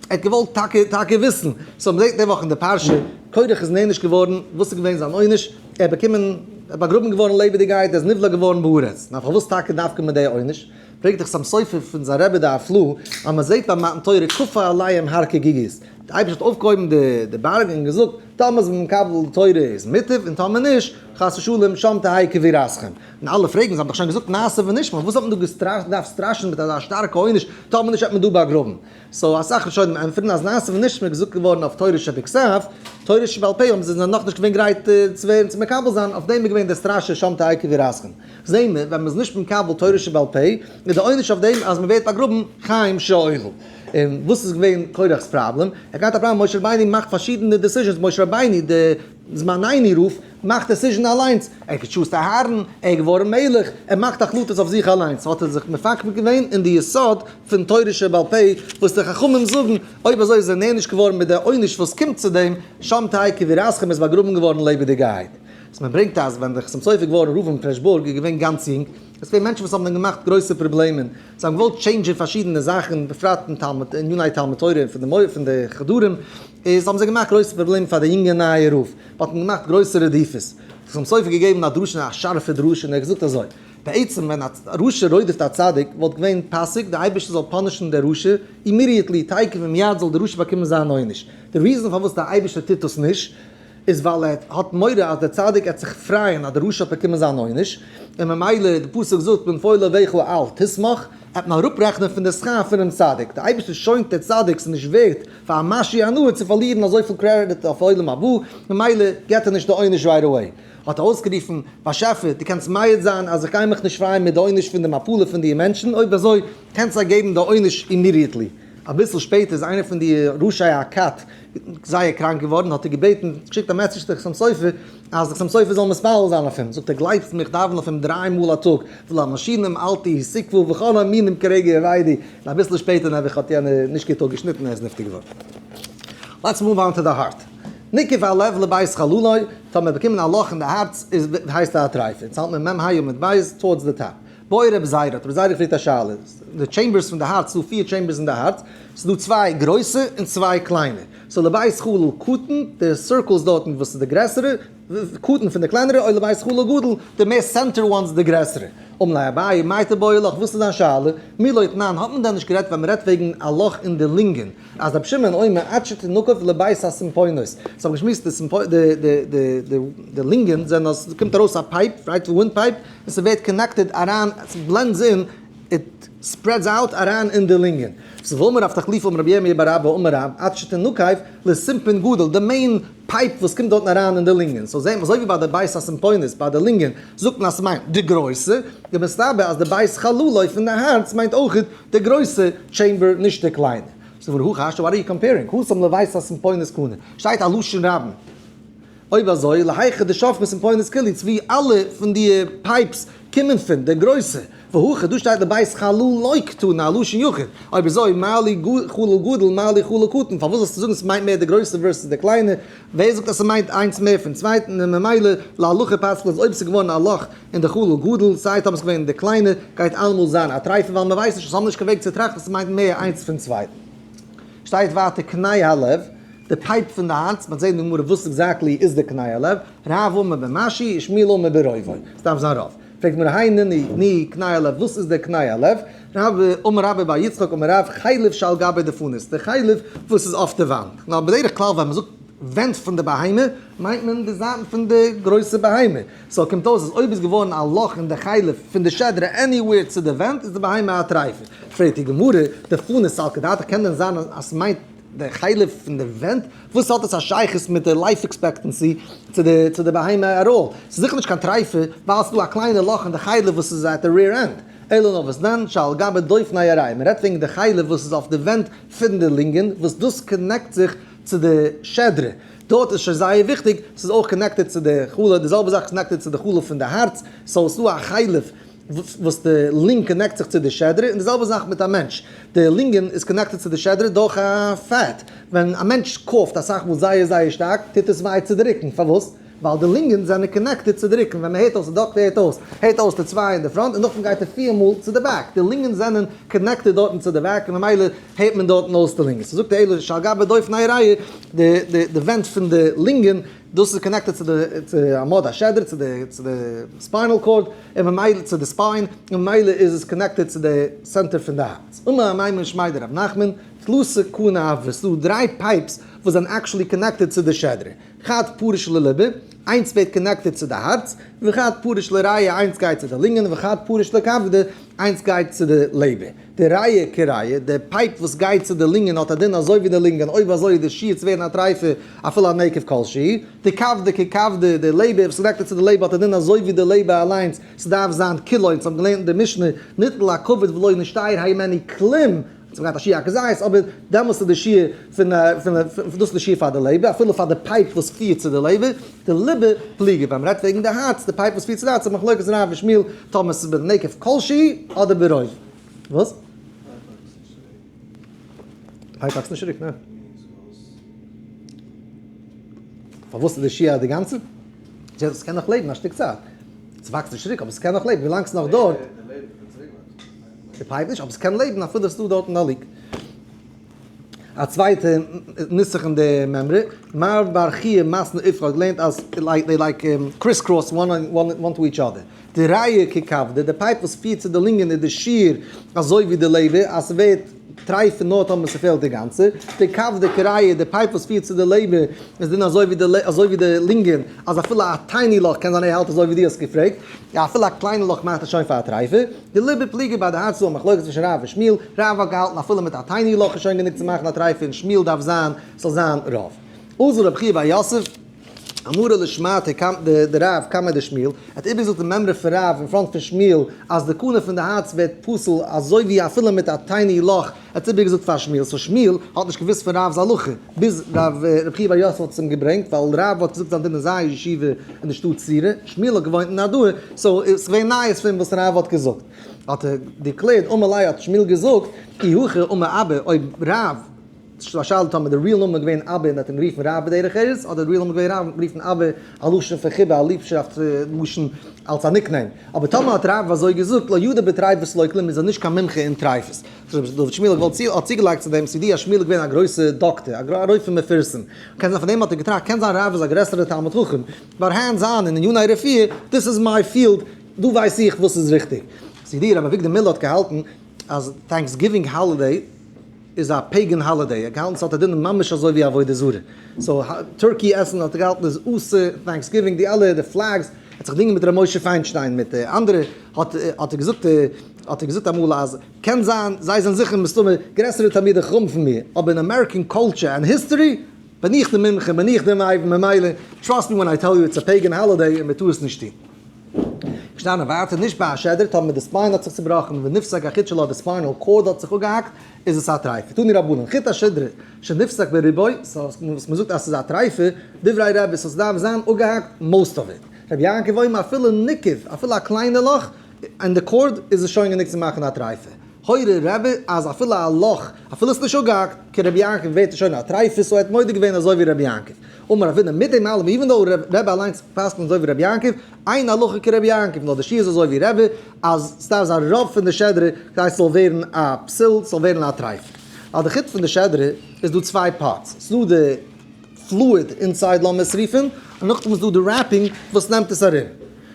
האט געוואלט טאקע טאקע וויסן. So מ'זעט די וואך אין די פרשה, קרח איז נענש געווארן, וואס איז געווען זיין עונש? ער האט באקומען, ער איז באגראבן געווארן לעבעדיגעהייט, ער איז נבלע געווארן בארץ. נאר פארוואס טאקע דווקא מיט די עונש? פרעגט דער חתם סופר פון זיין רבי די הפלאה, אז מ'זעט ביי מתן תורה כפה עליהם הר כגיגית, די אייבערשטער האט אויפגעהויבן די בארג און געזאגט, טאמער איז מען מקבל די תורה איז מוטב, און טאמער נישט, חס ושלום, שם תהא קבורתכם. און אלע פרעגן, זיי האבן דאך שוין געזאגט נעשה ונשמע, וואס האט מען דא געדארפט סטראשען מיט אזא שטארקע עונש, טאמער נישט וועט מען דא באגראבן. So אסאך ראשונים ענטפערן אז נעשה ונשמע איז געזאגט געווארן אויף תורה שבכתב, תורה שבעל פה האבן זיי זענען נאכנישט געווען גרייט צו ווערן צו מקבל זיין, אויף דעם איז געווען די סטראשע שם תהא קבורתכם. זעהן מיר, ווען מען איז נישט מקבל תורה שבעל פה, איז די עונש אויף דעם אז מען ווערט באגראבן חיים שאול. און וואס איז געווען קורח'ס פראבלעם? ער האט געהאט א פראבלעם, משה רבינו מאכט פארשידענע decisions, משה רבינו די זמנינו רב מאכט decision אליינס, ער האט גע choose ט אהרן, ער איז געווארן מלך, ער מאכט החלטות אויף זיך אליינס, האט ער זיך מפקפק געווען אין די יסוד פון תורה שבעל פה וואס די חכמים זאגן, אויב אזוי איז ער נענש געווארן מיט די עונש וואס קומט צו דעם, שם תהא קבורתכם איז באגראבן געווארן לעבעדיגעהייט. וואס מען ברענגט אז ווען דער חתם סופר געווארן רב אין פרעשבורג איז געווען גאנץ יונג, עס געווען מענטשן וואס האבן אים געמאכט גרויסע פראבלעמען, זיי האבן געוואלט change ען פארשידענע זאכן, בפרט אין תלמוד עניני תלמוד תורה און פון די פון די חדרים, איז האבן זיי געמאכט גרויסע פראבלעמען פאר די יונגע נייע רב, מען האט אים געמאכט גרויסע רדיפות. האט חתם סופר געגעבן א דרשה, א שארפע דרשה, און ער האט געזאגט אזוי, בעצם ווען א רשע רודפ'ט א צדיק וואלט געווען פאסיג די אייבערשטער זאל punish ן דער רשע immediately, תיכף ומיד זאל דער רשע באקומען זיין עונש. די reason פארוואס דער אייבערשטער טוט דאס נישט, איז ווייל ער האט מורא אז דער צדיק עט זיך פרייען אז דער רשע האט באקומען זיין עונש, און ממילא די פסוק זאגט בנפול אויביך אל תשמח, עט מען אראפרעכענען פון די שכר פונעם צדיק, דער אייבערשטער שוינט דער צדיק, ס'איז נישט ווערט פאר א משהו הנאה צו פארלירן אזויפיל קרעדיט אויף עולם הבא, ממילא געט ער נישט די עונש right away. האט ער אויסגערופן, באשעפער, דו קענסט מעיד זיין אז איך גיי מיך נישט פרייען מיט די עונש פון די מפלה פון די מענטשן, אויב אזוי קענסט זיי געבן די עונש immediately. אביסל שפעטער איז איינער פון די ראשי הכת זייער קראנק געווארן, האט ער געבעטן, געשיקט א message צו חתם סופר, אז חתם סופר זאל מתפלל זיין אויף אים, זאגט ער, גלייבסט מיר איך דאווען אויף אים דריי מאל א טאג, ולמלשינים אל תהי תקוה וכל המינים כרגע יאבדו, און אביסל שפעטער נעבעך האט יענער נישט גוט אפגעשניטן און ער איז נפטר געווארן. Let's move on to the heart. ניקף הלב לבית חלולו, טאמער באקומען א לאך אין די הארץ איז הייסט א טרייפה. אונז האלט מיר מ ה עמוד בית towards the top. בעי רבי זירא האט רבי זירא געפרעגט א שאלה, די chambers פון די הארץ, ס'דא פיר chambers אין די הארץ, ס'דא צוויי גרויסע און צוויי קליינע, so לבית חלול קטן, די circles דארטן וואס איז די גרעסערע, קטן פון די קלענערע, או לבית חלול גדול, די מער center ones די גרעסערע. אמר ליה אביי, מאי תיבעי לך, וואס איז דיין שאלה? מי לא תנן, האט מען דען נישט גערעדט ווען מ'רעדט וועגן א לאך אין די לונגען, אז רבי שמעון אומר עד שתנקף לבית הסימפונות, so האב געשמועסט די לונגען זענען אז ס'קומט ארויס א pipe, right, wind pipe, און ס'ווערט connected אריין, ס' blends in, it spreads out אריין אין די לונגען. so ואמר רב תחליפא אמר רבי ירמי' בר אבא אמר רב עד שתנקף לסימפון גדול, די main pipe וואס קומט דארטן אריין אין די לונגען. so זעהט מען אזוי ווי ביי די בית הסימפונות ביי די לונגען זאגט מען אז ס'מיינט די גרויסע, די מסתבר אז די בית חלולו פון די הארץ מיינט אויכעט די גרויסע chamber נישט די קליינע. so והא קשיא what are you comparing? התם לבית הסימפונות קתני שטייט א לשון רבים. אויב אזוי להיכא דשפכי סימפונות כולהו צו ווי אלע פון די pipes קומען פון די גרויסע, והכא דא שטייט לבית חלולו קתני א לשון יחיד, אויב אזוי מה לי חלול גדול מה לי חלול קטן, פארוואס זאלסטו זאגן ס'מיינט מער די גרויסע versus די קליינע, ווער זאגט אז ס'מיינט איינס מער פון צווייטן, און ממילא להלכה פסק'נט אז אויב ס'איז געווארן א לאך אין די חלול גדול סיי טאמער ס'איז געווען אין די קליינע גייט אלעמאל זיין א טרייפה ווייל מ'ווייסט נישט, אונז האבן נישט קיין וועג צו טראכטן ס'מיינט מער איינס פון צווייטן. שטייט ווייטער קנה הלב. די pipe פון די הארץ, מ'וועט זען אין די גמרא וואס exactly איז די קנה הלב, רב אמר במשהו, שמואל אמר ברובו, עס דארף זיין רוב. פרעגט די גמרא הי נינהו ני קנה הלב, וואס איז די קנה הלב? רב אמר רבה בר יצחק אמר רב חלב שעל גבי דפנות, די חלב וואס איז אויף די וואנט. נאר בדרך כלל ווען מ'זאגט ווענט פון די בהמה, מיינט מען די זייטן פון די גרויסע בהמה. so קומט אויס אז אויב איז געווארן א לאך אין די חלב פון די שדרה anywhere צו די ווענט איז די בהמה א טרייפה. פרעגט די גמרא, דפנות סלקא דעתך קען דען זיין אז ס'מיינט די חלב פון די ווענט? וואס האט עס א שייכות מיט די life expectancy צו די צו די בהמה at all? ס'איז זיכער נישט קיין טרייפה ווייל ס'איז דא א קליינע לאך אין די חלב וואס איז at the rear end. אלא נאר וואס דען שעל גבי דופני הריאה, מ'רעדט וועגן די חלב וואס איז אויף די ווענט פון די לונגען וואס דאס connect זיך צו די שדרה, דארט איז שוין זייער וויכטיג, ס'איז אויך connected צו די חלב, די זעלבע זאך connected צו די חלב פון די הארץ, so ס'איז דא א חלב וואס די לונג connect זיך צו די שדרה, און די זעלבע זאך מיט א מענטש, די לונגען איז connected צו די שדרה דורך א fat, ווען א מענטש cough ט אסאך מאל זייער זייער שטארק טוט עס וויי צו די רוקן, פארוואס? ווייל די לונגען זענען connected צו די רוקן, ווען מען הערט אויס, די דאקטער הערט אויס, הערט אויס די צוויי אין די front און נאכדעם גייט ער פיר מאל צו די back, די לונגען זענען connected דארטן צו די back און ממילא הערט מען דארטן אויס די לונגען, so זאגט ער אלא שעל גבי דופני הריאה, די ווענט פון די לונגען, דאס איז connected צו די צו עמוד השדרה, צו די צו די spinal cord, און ממילא צו די spine, און ממילא איז עס connected צו די center פון די הארץ. אמר אמימר משמיה דרב נחמן, תלתא קני הוו, ס'דא דריי pipes וואס זענען actually connected צו די שדרה, חד פריש לליבא, איינס ווערט connected צו די הארץ, וחד פריש לריאה, איינס גייט צו די לונגען, וחד פריש לכבדא, איינס גייט צו די לעבער. די ריאה כריאה, די pipe וואס גייט צו די לונגען האט א דין אזוי ווי די לונגען, אויב אזוי איז די שיעור צו ווערן א טרייפה אפילו א נקב כל שהוא. די כבדא ככבדא, די לעבער וואס connected צו די לעבער האט א דין אזוי ווי די לעבער אליינס, ס'דארף זיין כולו, אונז האבן געלערנט אין די משנה, ניטל הכבד ולא נשתייר הימנו כלום, אונז האבן געהאט א שיעור א כזית, אבער דעמאלס איז די שיעור פון פון דאס איז די שיעור פאר די לעבער, אפילו פאר די pipe וואס פירט צו די לעבער, דליבא פליגי, ווען מ'רעדט וועגן די הארץ, די pipe וואס פירט צו די הארץ איז מחלוקת רב ושמואל, טאמער ס'איז בנקב כלשהי אדער ברוב. וואס? pipe וואקסט נישט צוריק, ניין. פארוואס איז די שיעור די גאנצע? עס קען נאך לעבן א שטיק צייט. ס'וואקסט נישט צוריק אבער ס'קען נאך לעבן ווילאנג ס'איז נאך דארט. די pipe נישט, אבער ס'קען לעבן אפילו ס'איז דא דארטן א leak. א צווייטע נוסח אין די מימרא, מר בר חייא מתני איפכא האט געלערנט אז they like criss cross one one to each other. די ריאה ככבדא, די pipe וואס פירט צו די לונגען איז די שיעור אזוי ווי די לעבער אז ס'ווערט טרייפה נאר טאמער ס'פעלט די גאנצע. דכבדא כריאה, די pipe וואס פירט צו די לעבער איז דין אזוי ווי די אזוי ווי די לונגען אז אפילו א tiny לאך קען זיין ער האלט אזוי ווי דו האסט געפרעגט, אפילו א קליינע לאך מאכט עס שוין פאר א טרייפה. דליבא פליגי ביי די הארץ איז דא א מחלוקת צווישן רב און שמואל, רב האט געהאלטן אפילו מיט א tiny לאך איז שוין גענוג צו מאכן א טרייפה און שמואל דארף זיין ס'זאל זיין רוב. אזל רב חייא בר יוסף אמרה לשמעתיה קמ ד דרב קמיה דשמואל, האט איבערגעזאגט די מימרא פון רב אין front פון שמואל אז די קנה פון די הארץ ווערט פסול אזוי ווי אפילו מיט א tiny לאך, ער האט איבערגעזאגט פאר שמואל, so שמואל האט נישט געוואוסט פון רב'ס הלכה ביז רב חייא בר יוסף האט עס אים געברענגט, ווייל רב האט געזאגט זיין דין אין זייער ישיבה אין די שטאט סורא, שמואל האט געוואוינט אין נהרדעא, so איז געווען נייעס פון וואס רב האט געזאגט. האט ער דערקלערט, אמר ליה האט שמואל געזאגט, אי הכי אמר אבא, אויב רב. ס'איז א שאלה טאמער די real נאמען איז געווען אבא און האט אים גערופן רב בדרך ארץ, אדער די real נאמען איז געווען רב און האט גערופן אבא א לשון פון חיבה א ליבשאפט לשון אלס א nickname. אבער טאמער האט רב אזוי געזאגט לא ידע בטריפות לא כלום איז ער נישט קיין מומחה אין טריפות. ר' דוד שמואל האט געוואלט האט צוגעלייגט צו דעם סידי אז שמואל איז געווען א גרויסע דאקטער א רופא מפורסם. קען זיין פון דעם האט ער געטראכט קען זיין רב איז א גרעסערע תלמיד חכם but hands on אין עניני רפואה this is my field דא ווייס איך וואס איז ריכטיג. סידי ר' אביגדור מילער האט געהאלטן אז Thanksgiving holiday איז א pagan holiday, ער האט געהאלטן ס'האט א דין ממש אזוי ווי עבודה זרה, so turkey עסן האט ער געהאלטן איז אסור, Thanksgiving די אלע די flags, ער האט זיך געדינגען מיט ר' משה פיינשטיין מיט אנדערע, האט האט ער געזאגט האט ער געזאגט אמאל אז קען זיין זיי זענען זיכער מסתמא גרעסערע תלמידי חכמים פון מיר, אבער אין American culture and history בין איך די מומחה בין איך די מבין ממילא trust me when I tell you it's a pagan holiday און מ'טאר עס נישט טון. געשטאנען ווייטער נישט ביי א שדרה, טאמער די spine האט זיך צובראכן ונפסק החוט שלה די spinal cord האט זיך אפגעהאקט איז עס א טרייפה. תנו רבנן, חוט השדרה שנפסק ברובו, so וואס מ'זאגט אז ס'איז א טרייפה, דברי רבי, so ס'דארף זיין אפגעהאקט most of it. רבי יעקב אומר אפילו נקב, אפילו א קליינע לאך אין די cord איז עס שוין גענוג צו מאכן א טרייפה. הורה רבי אז אפילו א לאך, אפילו ס'איז נישט אפגעהאקט, כרבי יעקב ווערט עס שוין א טרייפה, so ער האט מודה געווען אזוי ווי רבי יעקב. אמר רב הונא מיט דעם אלעם even though רבי אליינס פסק'נט אזוי ווי רבי יעקב, אין הלכה כרבי יעקב, נאר די שיעור איז אזוי ווי רבי, אז ס'דארף זיין רוב פון די שדרה כדי ס'זאל ווערן א פסול, ס'זאל ווערן א טרייפה. ווייל די חוט פון די שדרה איז דא צוויי parts, ס'דא די fluid inside לאמיר עס רופן, און נאכדעם איז דא די wrapping וואס נעמט עס ארום.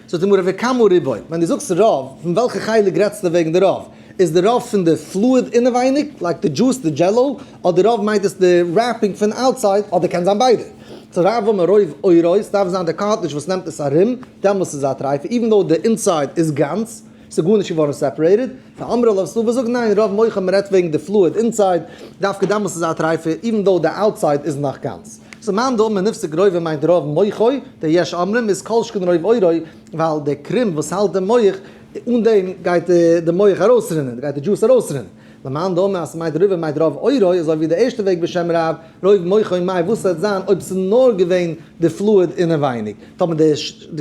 זאגט די גמרא וכמה רובו, ווען דו זאגסט רוב, פון וועלכע חלק רעדסטו וועגן די רוב? איז די רוב פון די fluid אינעווייניג, like די juice, די jello, אדער רוב מיינט עס די wrapping פון outside, אדער קען זיין ביידע. so רב אמר רוב עורו, ס'דארף זיין די cartilage וואס נעמט עס ארום, דעמאלס איז א טרייפה, even though די inside איז גאנץ, ס'איז גארנישט געווארן separated. ואמרי לה, ס'דא וואס זאגן ניין, רוב מוחו מ'רעדט וועגן די fluid inside, דווקא דעמאלס איז א טרייפה, even though די outside איז נאך גאנץ. so מאן דאמר נפסק רובו מיינט רוב מוחו, די יש אומרים איז כל שכן רוב עורו, ווייל די קרום וואס האלט די מח, אן דעם גייט די מח ארויסרינען, גייט די juice ארויסרינען. למאן דאמר אז ס'מיינט רובו מיינט רוב עורו, אזוי ווי די ערשטע וועג בשם רב, רוב מוחו מאי וואס וועט זיין אויב ס'איז נאר געווען די fluid אינעווייניג, טאמער די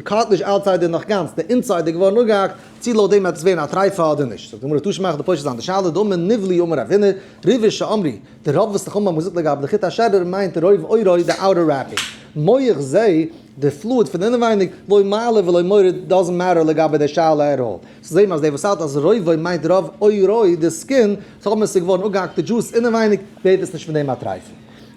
cartilage outside איז נאך גאנץ, די inside איז געווארן אפגעהאקט, צי לויט דעם וועט עס ווערן א טרייפה אדער נישט. זאגט די גמרא תא שמע די פושט זיין די שאלה דאמר נבלעו אמר רב הונא, ריבו שאמרו, די רוב וואס חכמים האבן געזאגט לגבי די חוט השדרה מיינט רוב עורו די outer wrapping. מח זה, די fluid פון אינעווייניג, לא מעלה ולא מוריד doesn't matter לגבי די שאלה at all. so זעהט מען אז דער וואס האלט אז רובו מיינט רוב עורו די skin, טאמער עס איז געווארן אפגעהאקט די juice אינעווייניג ווערט עס נישט פון דעם א טרייפה.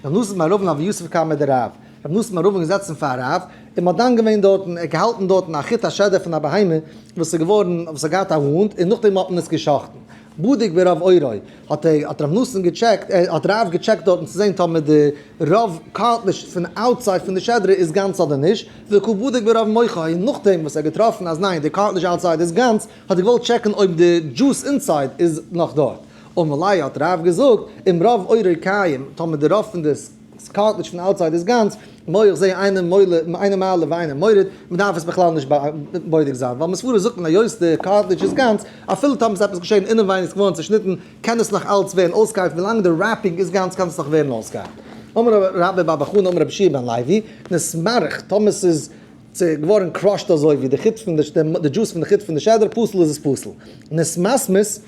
רב נתן בר אבין הוה יתיב קמיה דרב. רב נתן בר אבין געזעצן פאר רב, און מ'האט דן געווען דארטן, ער האט געהאלטן דארטן א חוט השדרה פון א בהמה וואס איז געווארן, וואס האט געהאט א wound, און נאכדעם האט מען עס גע'שחט'ן. בדק ברוב עורו, האט ער, האט רב נתן געטשעקט, האט רב געטשעקט דארטן צו זען טאמער די רוב cartilage פון outside פון די שדרה איז גאנץ אדער נישט, וקא בדיק ברוב מוחו, און נאכדעם וואס ער האט געטראפן אז ניין, די cartilage outside איז גאנץ, האט ער געוואלט טשעקן אויב די juice inside איז נאך דארט. אמר ליה האט רב געזאגט, אם רוב עורו קיים, טאמער די רוב פון די cartilage פון outside איז גאנץ, מח זה אינו מעלה ואינו מוריד, מען דארף עס בכלל נישט בודק זיין, ווייל מסברא זאגט מען היות די cartilage איז גאנץ, אפילו טאמער ס'איז עפעס געשען אינעווייניג איז געווארן צעשניטן, קען עס נאך אלץ ווערן אויסגעהיילט, ווילאנג די wrapping איז גאנץ קען עס נאך ווערן אויסגעהיילט. אמר רבה בר בר חנה אמר רבי יהושע בן לוי, נתמרח, טאמער ס'איז געווארן crushed אזוי ווי די חוט פון די juice פון די חוט פון די שדרה, פסול איז עס פסול. נתמסמס,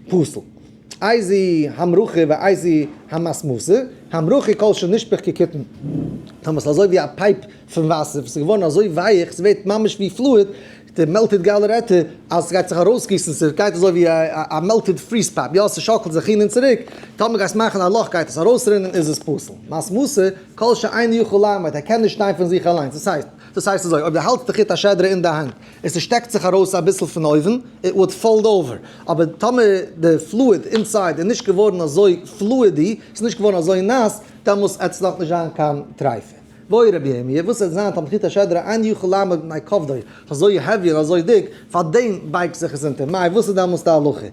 פסול. איזו המרחה ואיזו המסמסה, המרחה כל שנשפך כקיתון, טאמער ס'איז אזוי ווי א pipe פון וואסער וואס איז געווארן אזוי ווייך ס'ווערט ממש ווי fluid, די melted גאלערעטע, אז ס'גייט זיך ארויסגיסן, ס'גייט אזוי ווי א melted freeze pop, יא ס'שאקלט זיך הין און צוריק, טאמער גייסט מאכן א לאך גייט עס ארויסרינען איז עס פסול. מסמסה, כל שאינו יכול לעמוד, ער קען נישט שטיין פון זיך אליינס, דאס הייסט, דאס הייסט אזוי, אויב דו האלטסט די חוט השדרה אין די האנט, און ס'שטעקט זיך ארויס אביסל פון אויבן, it would fold over. אבער טאמער די fluid inside איז נישט געווארן אזוי fluidy, ס'איז נישט געווארן אזוי נאס, דעמאלס עט עס נאך נישט זיין קיין טרייפה. והורה רבי ירמיה, וואס עט זיין טאמער חוט השדרה אינו יכול לעמוד מפני כובדו, ס'איז אזוי heavy און אזוי דיק, פארדעם בייגט זיך עס אונטער. מאי, וואס איז דעמאלס די הלכה?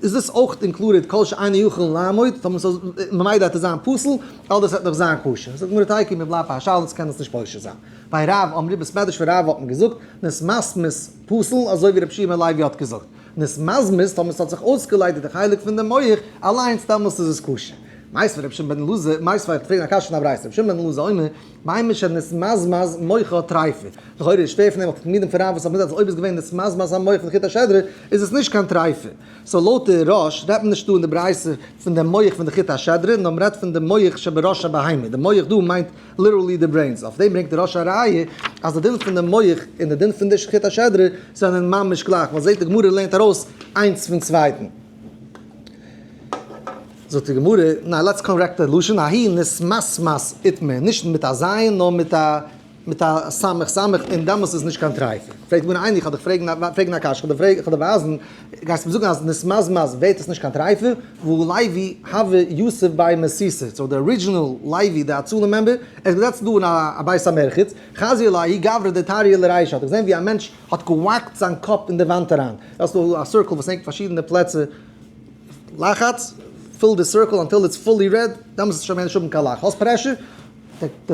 איז דאס אויך included כל שאינו יכול לעמוד, טאמער ס'איז ממילא עט עס זיין פסול, אדער ס'עט נאך זיין כשר? זאגט די גמרא תיקו מ'בלייבט ביי א שאלה, ס'קען עס נישט פושט זיין. ביי רב אמרי בית מדרש פון רב האט מען געזאגט נתמסמס פסול אזוי ווי רבי יהושע בן לוי האט געזאגט נתמזמז טאמער ס'האט זיך אויסגעליידיגט די חלק פון די מח אליינס דעמאלס איז עס כשר. מיתיבי רבי שמעון בן אלעזר, מיתיבי איך פרעג א קשיא פון א ברייתא, רבי שמעון בן אלעזר אומר, בהמה שנתמזמז מוחה טריפה. לכאורה איז שווער פון דעם אויף די תלמידים פון רב וואס האבן געזאגט אז אויב איז געווען נתמזמז המוח פון חוט השדרה איז עס נישט קיין טריפה. so לויט די ראש רעדט מען נישט דא אין די ברייתא פון די מח פון די חוט השדרה נאר מען רעדט פון די מח שבראש הבהמה, די מח דא מיינט literally די brains, אויף דעם ברענגט די ראש א ראיה אז די דין פון די מח און די דין פון די חוט השדרה זענען ממש גלייך, ווייל זעט די גמרא לערנט ארויס איינס פון צווייטן. זאגט די גמרא, ניין let's correct די לשון, ההיא נתמסמס איתמר, נישט מיט א זיין נאר מיט א מיט א סמך סמך און דעמאלס איז נישט קיין טרייפה. פרעגט די גמרא איני איך האב דיך פרעגן פרעגן א קשיא, איך האב דיר ווייזן, גייסט מיר זאגן אז נתמזמז ווערט עס נישט קיין טרייפה, והא לוי הוה יתיב בי מסיתא, so די original לוי די הצלה member, ער איז געזעצן דא אין א בית המרחץ, חזייה לההוא גברא דטרעיה לרישיה, האט ער געזען ווי א מענטש האט געוואקט זיין קאפ אין די וואנט אריין, דאס איז דא א circle וואס הענגט פארשידענע פלעצער, לחץ, fill די circle until it's fully red, דעמאלס איז שוין מער נישט האבן קיין לאך, האסט pressure?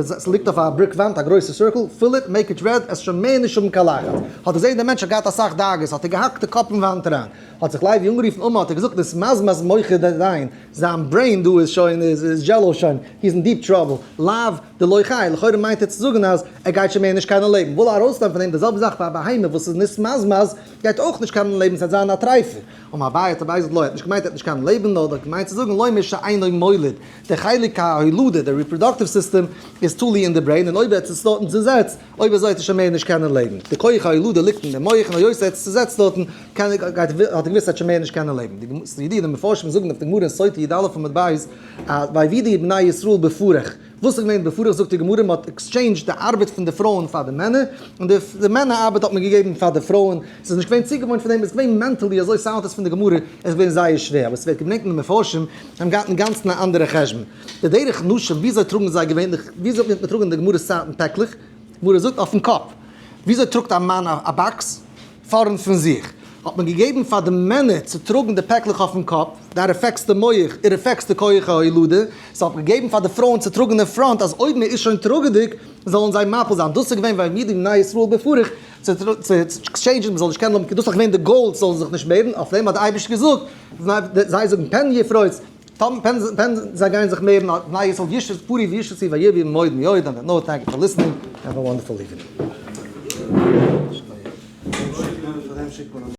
ס'ליגט אויף א brick וואנט א גרויסע circle, fill it, make it red, עס שוין מער נישט האבן קיין לחץ. האט ער געזען דער מענטש האט געהאט אסאך דאגות, האט ער געהאקט די קאפ אין וואנט אריין. האט זיך לוי אנגערופן אמר, האט ער געזאגט נתמזמז מוחיה דדיין, זיין brain דא איז שוין, איז jello שוין, he is in deep trouble, לאו דלא חי, לכאורה מיינט ער צו זאגן אז ער גייט שוין מער נישט קענען לעבן, וויל ער ארויסנעמען פון דעם די זעלבע זאך ביי א בהמה וואס איז נתמזמז, גייט אויך נישט קענען לעבן, ס'וועט זיין א טרייפה. אמר אביי האט אביי געזאגט לא, ער האט נישט געמיינט ער וועט נישט קענען לעבן, נאר ער האט געמיינט צו זאגן לומר שאינו מוליד, די חלק ההולדה, די reproductive system, איז תלוי אין די brain, און אויב ער האט עס דארטן צוזעצט, אויב אזוי וועט ער שוין מער נישט קענען לעבן. די כח ההולדה ליגט אין די מח, און היות ער האט עס צוזעצט דארטן, קען ער, גייט, האט ער געוואוסט ער וועט שוין מער נישט קענען לעבן. די גמ', ס'איז ידוע, די מפרשים זאגן אויף די גמרא אין סוטה י"א עמוד ב', אז ויעבידו בני ישראל בפרך. וואס איז געווען בפרך זאגט די גמרא, מען האט exchanged די ארבעט פון די פרויען פאר די מענער, און די די מענער ארבעט האט מען געגעבן פאר די פרויען, ס'איז נישט געווען צוגעוואוינט פון דעם, איז געווען mentally אזוי sound עס פון די גמרא, איז געווען זייער שווער, אבער ס'ווערט געברענגט אין די מפרשים, זיי האבן געהאט אינגאנצן א אנדערע חשבון. די דרך נשים, וויאזוי טראגן זיי געווענליך, וויאזוי האט מען טראגן אין די גמרא'ס צייטן פעקלעך, גמרא זאגט אויפן קאפ, וויאזוי טראגט א מאן א box? פארנט פון זיך, האט מען געגעבן פאר די מענער צו טראגן די פעקלעך אויפן קאפ, that affects די מח, it affects די כח ההולדה, so האט מען געגעבן פאר די פרויען צו טראגן אין front אז אויב מען איז שוין טראגעדיג זאלן זיי מפיל זיין, דאס איז געווען ויעבידו בני ישראל בפרך, צו עקסטשעינדזשן מען זאל נישט קענען האבן, דאס איז דאך געווען די goal זאלן זיך נישט מערן, אויף דעם האט די אייבערשטער געזאגט, זיי זאגן פן יפרוץ, פן זיי גייען זיך מערן, בני ישראל ישרצו פרו וישרצו וירבו מאוד מאוד, and no thank you for listening, have a wonderful evening.